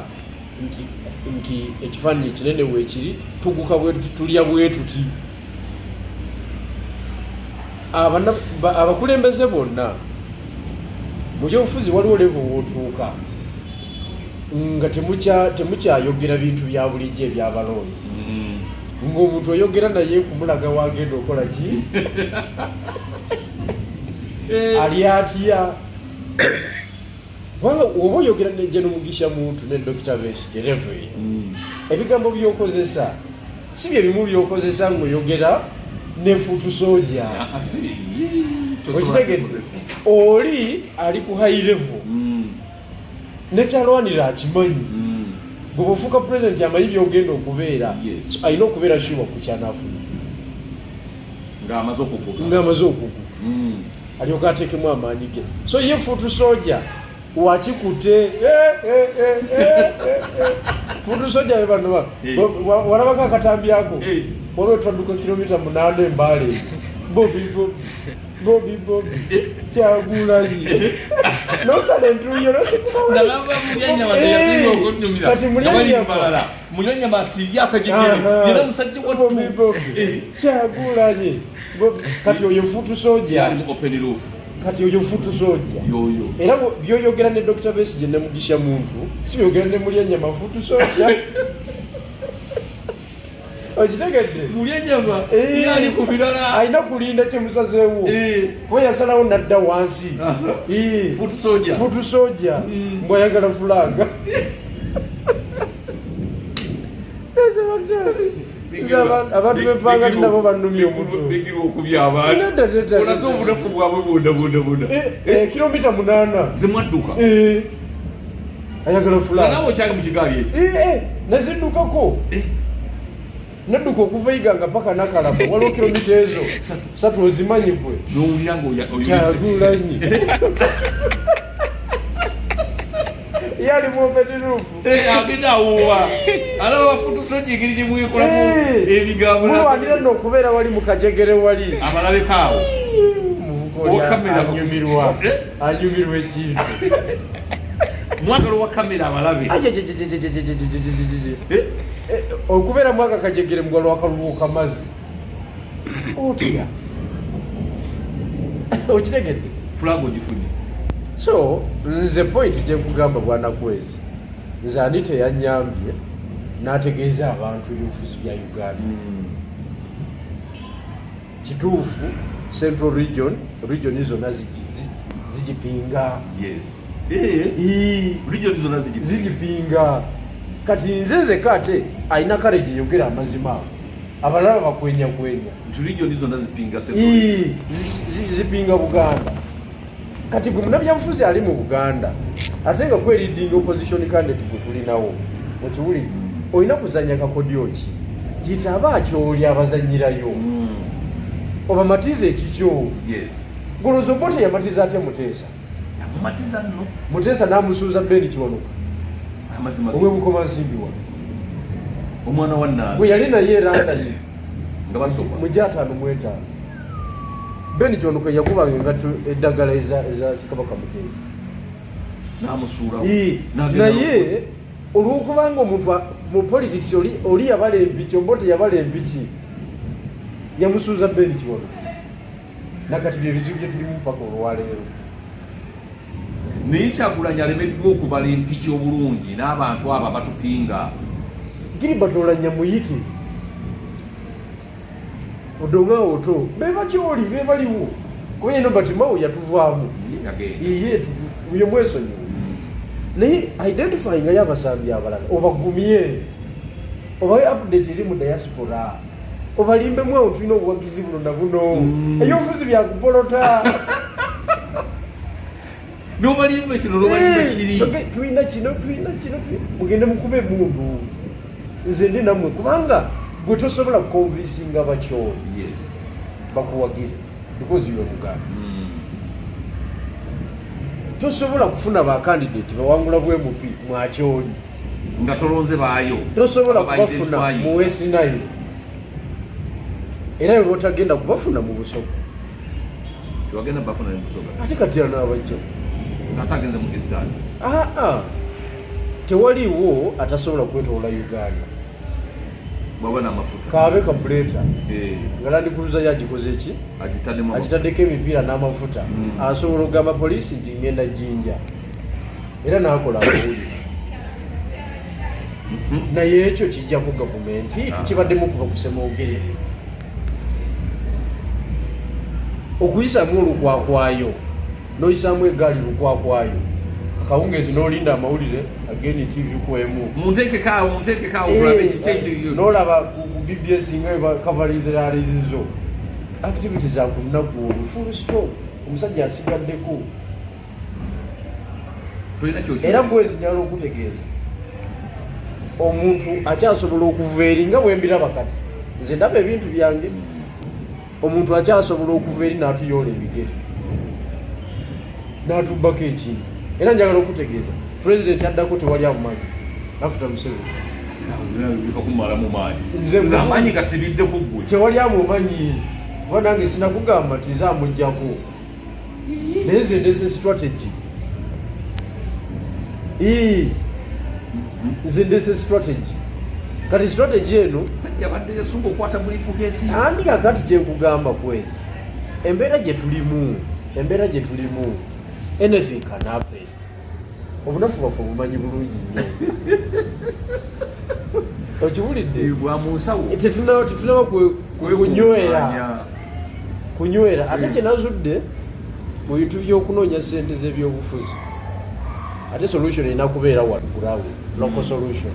nti ekifaananyi ekinene weekiri, tuguka bwe tuti, tulya bwe tuti. Abakulembeze bonna mu byobufuzi waliwo level wootuuka nga temukyayogera bintu bya bulijjo ebyabalonzi, ng'omuntu oyogera naye kumulaga wagenda okola ki, ali atya, kubanga oba oyogera ne Gen Mugisha Muntu ne Dr Besigye level eyo, ebigambo byokozesa si bye bimu byokozesa ng'oyogera ne foot soldier. Ah, tosobola Okitegedde? kukozesa. Oli ali ku high level, nekyalwanira akimanyi. Gwe bwofuuka president, amanyi byogenda okubeera. So, alina okubeera sure ku kyanaafuna. Ng'amaze okuguka. Ng'amaze okuguka, alyoka ateekemu amaanyi ge. So ye foot soldier wakikute. Foot soldier be bano walabako akatambi ako? Waliwo twadduka kilomita 8 embaale, Bobi Bobi Bobi Bobi Kyagulanyi, nosala entuuyo. Nalaba Mulyanyama yasinga okunyumira. Kati Nga bali Mulyanyama. Mbalala, Mulyanyama asibye akajegere, yena musajja Bobi wattu. Bobi Kyagulanyi. Kati oyo foot soldier. Yali mu open roof. Kati oyo foot soldier. Yoyo. Era byoyogera ne Dr Besigye ne Mugisha Muntu si byogera ne Mulyanyama foot soldier, okitegedde? Mulyanyama yali ku birala. Alina kulinda kyemusazeewo, kuba yasalawo nadda wansi. Foot soldier. Foot soldier. Mbw ayagala flag. Nze abantu b'empanga nabo bannumya omutwe. Bigirwa okubya abantu. Nedda, nedda, Olaze nedda. obunafu bwabwe bwonna bwonna bwonna. Kilomita 8. Zemwadduka. Ayagala Nga naawe flag. okyali mu kigaali ekyo. Naziddukako. Nadduka okuva Iganga paka Nakalama, waliwo kilomita ezo 3, ozimanyi gwe. N'owulira nga oyolese. Kyagulanyi ye ali mu open roof. Agenda awuuwa, alaba ba foot soldier engeri gye mwekolamu ebigambo. Mulwanira nno okubeera wali mu kajegere wali. Abalabeko awo. Omuvuka oli Owa kamera. anyumirwa. Eh? Anyumirwa ekintu. Mwagala owa kamera abalabe. Eh? Okubeera mwaka kajegere mugwalo wakalubuuka mazzi otya, okitegedde? Flag ogifunye. So nze point gyenkugamba, bwanakwezi, nze ani teyanyambye. N'ategeeza abantu ebyobufuzi bya Uganda. Kituufu, Central Region, region zonna zigipinga. Region zonna zigipinga. Zigipinga. Kati nze nzeka ate alina courage eyogera amazima ago, abalala bakwenyakwenya. Nti region zonna zipinga Central Region. Zipinga Buganda. Kati gwe munabyabufuzi ali mu Buganda ate nga gwe leading opposition candidate gwe tulinawo, okiwulire, olina kuzanya kakodyo ki? Yita abakyoli abazanyirayo, obamatiza ekikyo. Goloza Obote yamatiza atya Muteesa? Yamumatiza nno. Muteesa n'amusuuza Ben Kiwanuka. Amazima. Ow'e Bukomansimbi wano. Omwana wa Nnaani. Bwe yali naye erandanye. Nga basoma. Mu 55. Ben Kiwanuka yakubanga engatto eddagala eza Ssekabaka Muteesa. N'amusuulawo. N'agenda. Naye olw'okubanga omuntu mu politics oli yabala empiki, Obote yabala empiki, yamusuuza Ben Kiwanuka. Nakati bye bizibu bye tulimu mpaka olwaleero. Naye Kyagulanyi alemeddwa okubala empiki obulungi n'abantu abo abatupinga. Gilbert Olanya muyite, Odonga Otto, bebakyoli bebaliwo, kuba ye Norbert Mao yatuvaamu. Yagenda. Iye ye mwesonyiwe, naye identifyingayo abasambi abalala, obagumye, obawe update eri mu diaspora, obalimbemu awo, tulina obuwagizi buno na buno. Ebyobufuzi byakupolota. Nobalimba kino, nobalimba kiri. Okay, tulina kino, tulina kino, mugende mukube emundu, nze ndi nammwe, kubanga gwe tosobola kuconvincinga bakyoli bakuwagire because you Muganda. Tosobola kufuna bakandidate bawangula bwemupi mwakyoli nga tolonze baayo. Tosobola Aba kubafuna identifying. Mu West Nile, era bwotagenda kubafuna mu Busoga. Tewagenda bafuna ne Busoga. Ate kati anaabajja? Ate agenze mu Eastern. Aa, tewaliwo atasobola kwetoola Uganda. Bwaba n'amafuta. Kaabe kabuleta nga Land Cruiser yagikoze ki? Agitaddemu amafuta. Agitaddeko emipiira n'amafuta. Asobola okugamba poliisi nti ngenda Jinja, era n'akola amawulire. Naye ekyo kijjako gavumenti. Tukibaddemu kuva ku Ssemogerere, okuyisamu olukwakwayo n'oyisaamu egaali lukwakwayo akawungeezi n'olinda amawulire ageni TV kwemu. Munteekekaawo, munteekekaawo tulabe kiki ekyo. N'olaba ku BBS nga bacoverinze zo activity za ku lunaku olwo, full stop. Omusajja asigaddeko. Tolina kyokyusa. Era gwezinyala okutegeeza omuntu akyasobola okuva eri nga bwembiraba kati nze ndaba ebintu byange, omuntu akyasobola okuva eri n'atuyoola ebigere n'atubbako ekintu. Era njagala okutegeeza, pulezidenti addako tewali amumanyi after Museveni. Kumalamu maanyi. Nze Nze amaanyi gasibidde ku ggwe. Tewali amumanyi, kuba nange sinakugamba nti nze amugjako, naye nze ndese strategy. Ii, nze ndese strategy. Kati strategy eno, Sajja badde yasunga okwata briefcase. Andi kakati kyenkugamba kwezi, embeera gye tulimu, embeera gye tulimu, anything can happen. Obunafu bwaffe obumanyi bulungi nnyo, okiwulidde? Bwa mu nsawo. Tetunaba kunywera, kunywera. Ate kyenazudde mu bintu by'okunoonya sente z'ebyobufuzi, ate solution erina kubeera wano ground, local solution.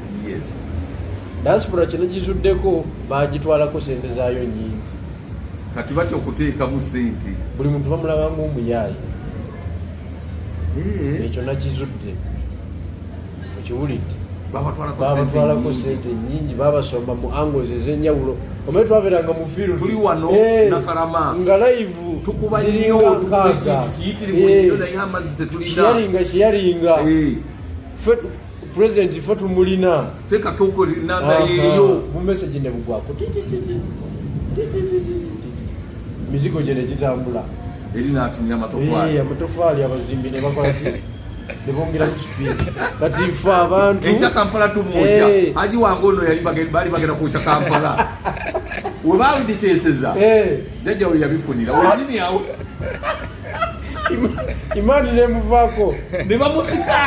Diaspora kyenagizuddeko, bagitwalako sente zaayo nyingi. Kati batya okuteekamu sente. Buli muntu bamulaba ngaomuyaayi. Ekyo nakizudde, okiwulidde? Babatwalako sente Babatwalako nyingi. sente nyingi, babasomba mu angles ez'enjawulo. Omanyi twabeeranga mu field. Tuli wano, Nakalama. Nga live Tukuba ziringa nnyo, tukuba 60. ekintu kiyitirivu nnyo, naye amazzi tetulina. Sharinga, sharinga. President ffe tumulina. Teekako namba yeeyo. Bu message ne bugwako. Ti, ti, ti, ti, ti, ti, ti, ti, ti. Mizigo gye ne gitambula. Eri n'atumya amatofaali. Amatofaali, abazimbi ne bakola ki, ne bongeramu speed. Kati ffe abantu Enkya Kampala tumwokya. Haji wange ono yali baali bagenda kwokya Kampala, we babiteeseza, jjajja we yabifunira wenyini awo. Imaani nemuvaako. Ne bamusika.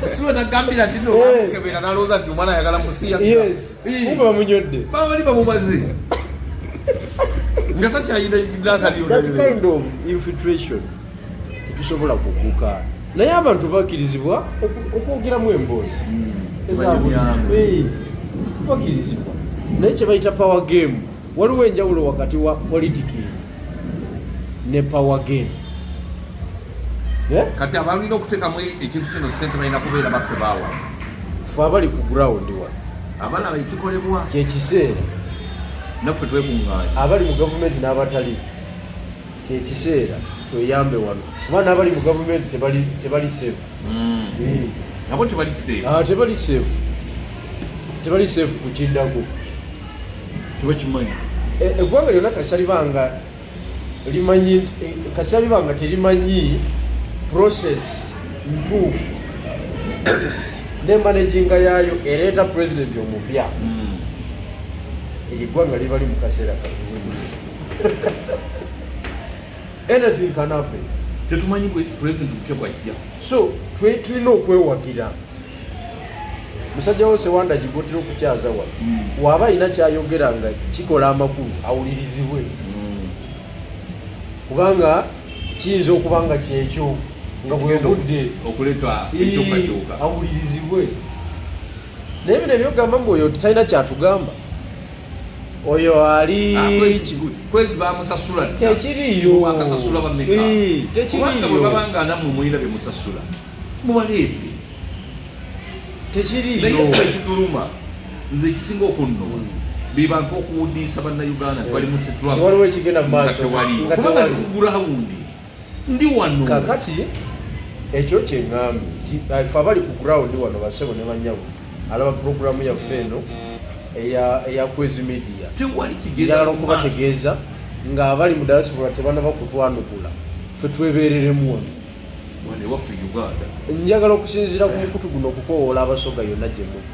Siwe nagambira nti no bamukebera nalowooza nti omwana ayagala musiya. Yes. Kumbe bamunyodde. Bali bamumaze. Nga takyayina nakali. That kind of infiltration tetusobola kuguka. Naye abantu bakirizibwa okwogeramu emboozi. Bakirizibwa. Naye kye bayita power game, waliwo enjawulo wakati wa politiki ne power game. Kati abalina okuteekamu ekintu kino ssente balina kubeera baffe baawa. Ffe abali ku ground wano. Abalaba ekikolebwa. Kyekiseera. Naffe twekuŋŋaanya. Abali mu gavumenti n'abatali. Kyekiseera tweyambe wano. Kuba n'abali mu gavumenti tebali safe. Nabo tebali safe. Tebali safe. Tebali safe ku kiddako. Tebakimanyi. Eggwanga lyonna kasalibanga limanyi, kasalibanga terimanyi process ntuufu ne managinga yaayo ereeta president omupya. Eryo eggwanga libali mu kaseera kazibu nnyo. Anything can happen. Tetumanyi bwe president mupya bw'ajja. So tulina okwewagira. Musajja wo Sewanda gigotera okukyaza wano. Waba alina kyayogera nga kikola amakulu awulirizibwe. Kubanga kiyinza okuba nga kyekyo nga bwegudde okuleeta enkyukakyuka. Awulirizibwe. Naye bino ebyogamba mbu oyo talina kyatugamba. Oyo ali Kwezi bamusasula dda. Tekiriiyo. Akasasula bameka. Tekiriiyo. Kubanga bwe babanga nammwe mulina bye musasula, mubaleete. Tekiriiyo. Naye ffe ekituluma, nze ekisinga okunnuma, be bantu okuwudiisa Bannayuganda nti bali mu struggle. Waliwo ekigenda mu maaso. Nga tewali. Nga Kubanga tewali. ndi ku ground. Ndi wano. Kakati ekyo kye ŋŋambye nti ffe abali ku ground wano bassebo ne bannyabo alaba pulogulaamu yaffe eno eya Kwezi Media. Tewali kigenda Njagala mu maaso. okubategeeza ng'abali mu diaspora tebannaba kutwanukula, ffe twebeereremu wano. Wano ewaffe Uganda. Njagala okusinziira ku mukutu guno okukoowoola Abasoga yonna gye muli.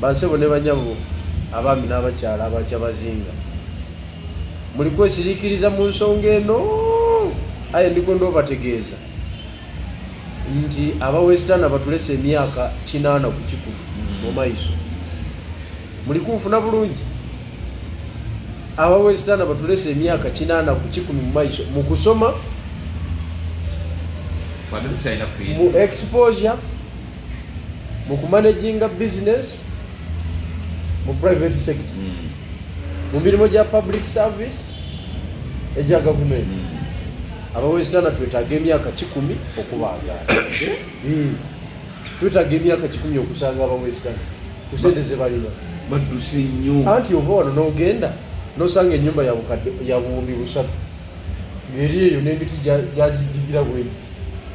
Bansebo ne bannyabo, abaami n'abakyala abakyabazinga, muli kwesiriikiriza mu nsonga eno, aye ndikwenda obategeeza nti aba Western batulese emyaka 8 ku 100 mu maiso. Muli kunfuna bulungi? Aba Western batulese emyaka 8 ku 100 mu maiso mu kusoma, mu exposure, mu kumanaginga business, mu private sector, mu mirimu gya public service egya gavumenti. Aba Western twetaaga emyaka 100 okubaagaana. Twetaaga emyaka 100 okusanga aba Western ku ssente ze balina. Badduse nnyo. Anti ova wano n'ogenda n'osanga ennyumba ya bukadde ya 3000 ng'eri eyo n'emiti gyagijigira bwe giti.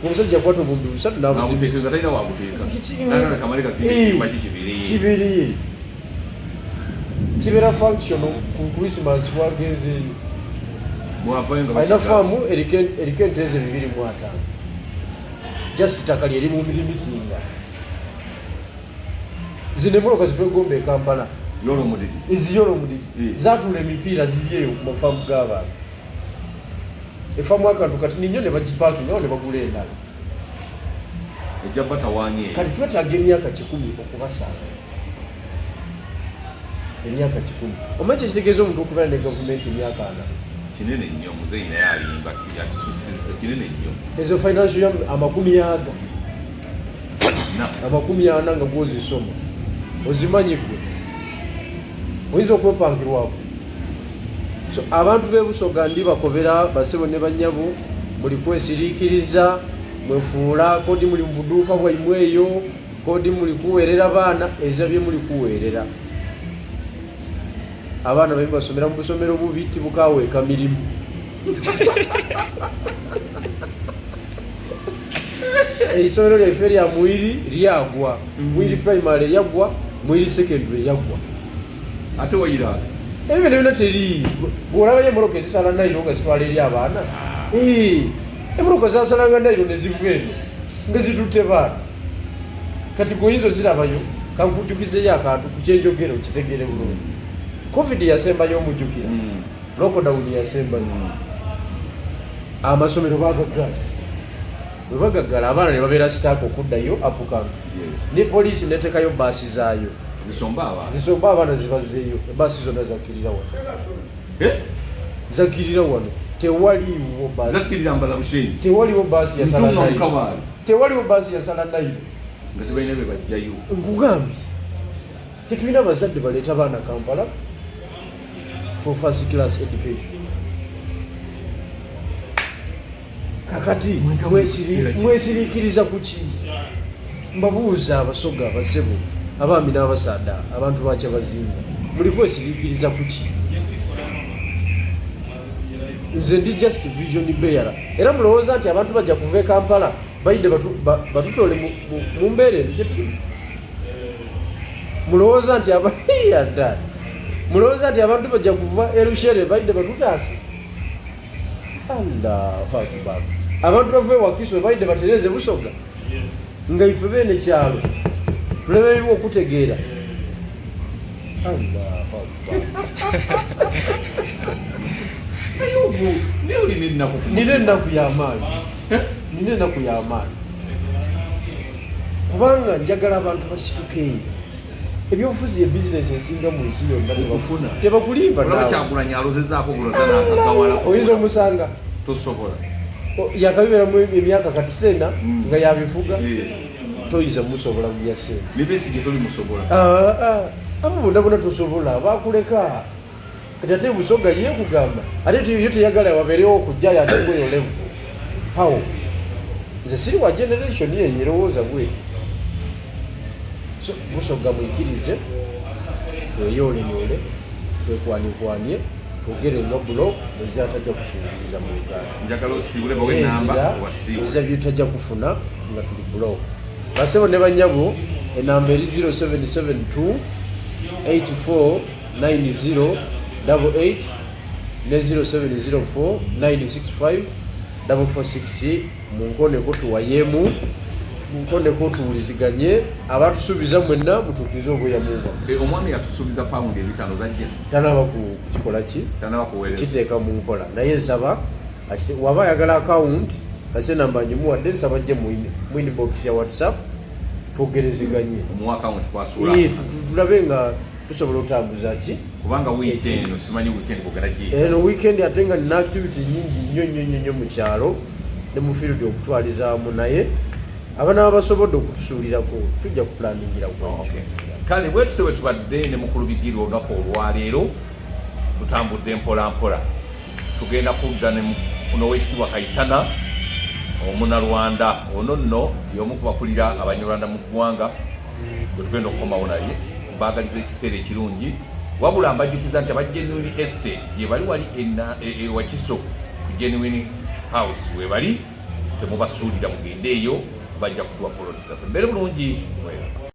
Omusajja akwata 3000 n'abuzimba. N'abuteeka nga talina wabuteeka. N'agamba kamale kazimbe ekiyumba kye kibeereyo. Kibeereyo. Kibeera functional ku Christmas bwagenzeeyo. Bw'avaayo nga Alina bakigala. faamu eriko ente ze 250. Just ttaka lye erimu limitinga. Zino emmotoka zitwegomba e Kampala. Yolo omudidi. Eziyolo omudidi. Zaatuula emipiira ziri eyo ku mafaamu g'abantu. Efaamu akantu kati ninyo ne bagipaakinga awo ne bagula endala. Ejja batawaanya eyo. Kati twetaaga emyaka 100 okubasanga. Emyaka 100. Omanyi kye kitegeeza omuntu okubeera ne gavumenti emyaka 40? Kinene nnyo, muzeeyi naye alimba akisusizza kinene nnyo. Ezo financial year amakumi aga. 40 nga gw'ozisoma. Ozimanyi ggwe. Oyinza okwepankirwako. So abantu b'e Busoga ndi bakobera basebo ne bannyabo muli kwesiriikiriza, mwefuula kodi muli mu buduuka bwaimwe eyo, kodi muli kuweerera baana, eza bye muli kuweerera. Abaana baimwe basomera mu busomero bubi tibukaweeka mirimu. Eisomero lyaife lya Mwiri lyagwa. Mwiri primary yagwa, Mwiri secondary yagwa. Ate wayira. Ebyo byonna teri. Bw'olabayo emmotoka ezisala Nile nga zitwala eri abaana. Emmotoka zasalanga Nile ne ziva eno nga zitutte baana. Kati gwe oyinza ozirabayo, kankujjukizeeyo akantu ku kyenjogera okitegeere bulungi. Covid yasembayo omujjukira. Lockdown yasembayo. Amasomero bagaggala, bwe bagaggala abaana ne babeera stuck okuddayo apukamu. Ne poliisi netekayo baasi zaayo zisomba abaana, zisomba abaana zibazzeeyo. Ebaasi zonna zakkirira wano. Eh? Zakkirira wano, tewaliiwo baasi. Zakkirira mbala Bushenyi. Tewaliwo baasi yasala Ntunga Nile. Mukabaale. Tewaliwo baasi yasala Nile. Nga tebalina be bajjayo. Nkugambye, tetulina bazadde baleeta baana Kampala for first class education. Kakati Mwega mu kiseera kisi. Mwesiriikiriza ku ki? Mbabuuza, Abasoga, abasebo, abaami n'abasaada, abantu bakyabazinga, muli kwesiriikiriza ku ki? Nze ndi just vision bearer, era mulowooza nti abantu bajja kuva e Kampala bayidde batutole mu mbeera eno gye tulimu? Mulowooza nti yadda mulowooza nti abantu bajja kuva erushere bayidde batutaase? Allahu akbar! Abantu bava ewakiso bayidde batereze Busoga, nga ife beene kyalo tulemererwa okutegeera. Allahu akbar! Naye ogwo, naye olina ennaku ku Nina mutima. Ennaku y'amaanyi. Eh? Nina ennaku y'amaanyi kubanga njagala abantu basituke. Ebyobufuzi ye bizinesi esinga mu nsi yonna. Okufuna. Tebakulimba Olaba naawe. Kyagulanyi alozezaako buloza n'akagawala. Oyinza omusanga Tosobola. Yakabibeeramu emyaka kati seena nga yabifuga. Toyinza musobola mu bya seena. Ne Besigye tolimusobola. Ah, ah, abo bonna bonna tosobola, bakuleka. Kati ate Busoga ye kugamba ate yo teyagala wabeerewo okujjayo ate gweyo level how. Nze siri wa generation eyo erowooza bwetyo. So Busoga mwikirize tweyooleyoole, twekwanyekwanye, twogere nga block ezira tajja kutuwuliriza mu Uganda. Njagala osiibule, bawe enamba wasiibule. Ezira byetutajja kufuna nga tuli block. Basebo ne banyabo, enamba eri 0772 8490 88 ne 0704 965 446. Munkoneko tuwayemu, munkoneko tuwuliziganye. Abatusuubiza mwenna mutuukirize obweyamu bwaffe. Eh, omwami yatusuubiza pawundi 500 zajja. Tanaba kukikola ki? Tanaba kuweereza. Kiteeka mu nkola, naye nsaba waba ayagala akawunti kase namba ngimuwadde, nsaba ajje mu inbox ya WhatsApp twogerezeganye. Omuwa akawunti kwasuula. Ee, tulabe nga tusobola otambuza ki. Kubanga weekend eno simanyi weekend kugenda giyita. Eno weekend ate nga nina activity nyingi nnyo nnyo nnyo nnyo mu kyalo ne mu field okutwalizaamu, naye abaana basobodde okutusuulirako tujja kupulaningira. Okay. Kale bwe tutyo bwe tubadde ne mukulu Bigirwa olunaku olwaleero. Tutambudde mpola mpola, tugenda kudda ne n'Owekitiibwa Kayitana Omunalwanda. Ono nno y'omu ku bakulira Abanyarwanda mu ggwanga bwe tugenda okukomawo naye. Baagaliza ekiseera ekirungi, wabula mbajjukiza nti aba Genuine Estate gye bali wali e Wakiso ku Genuine House we bali. Temubasuulira, mugende eyo, bajja kutuwa poloti zaffe. Mbeere bulungi, mweraba.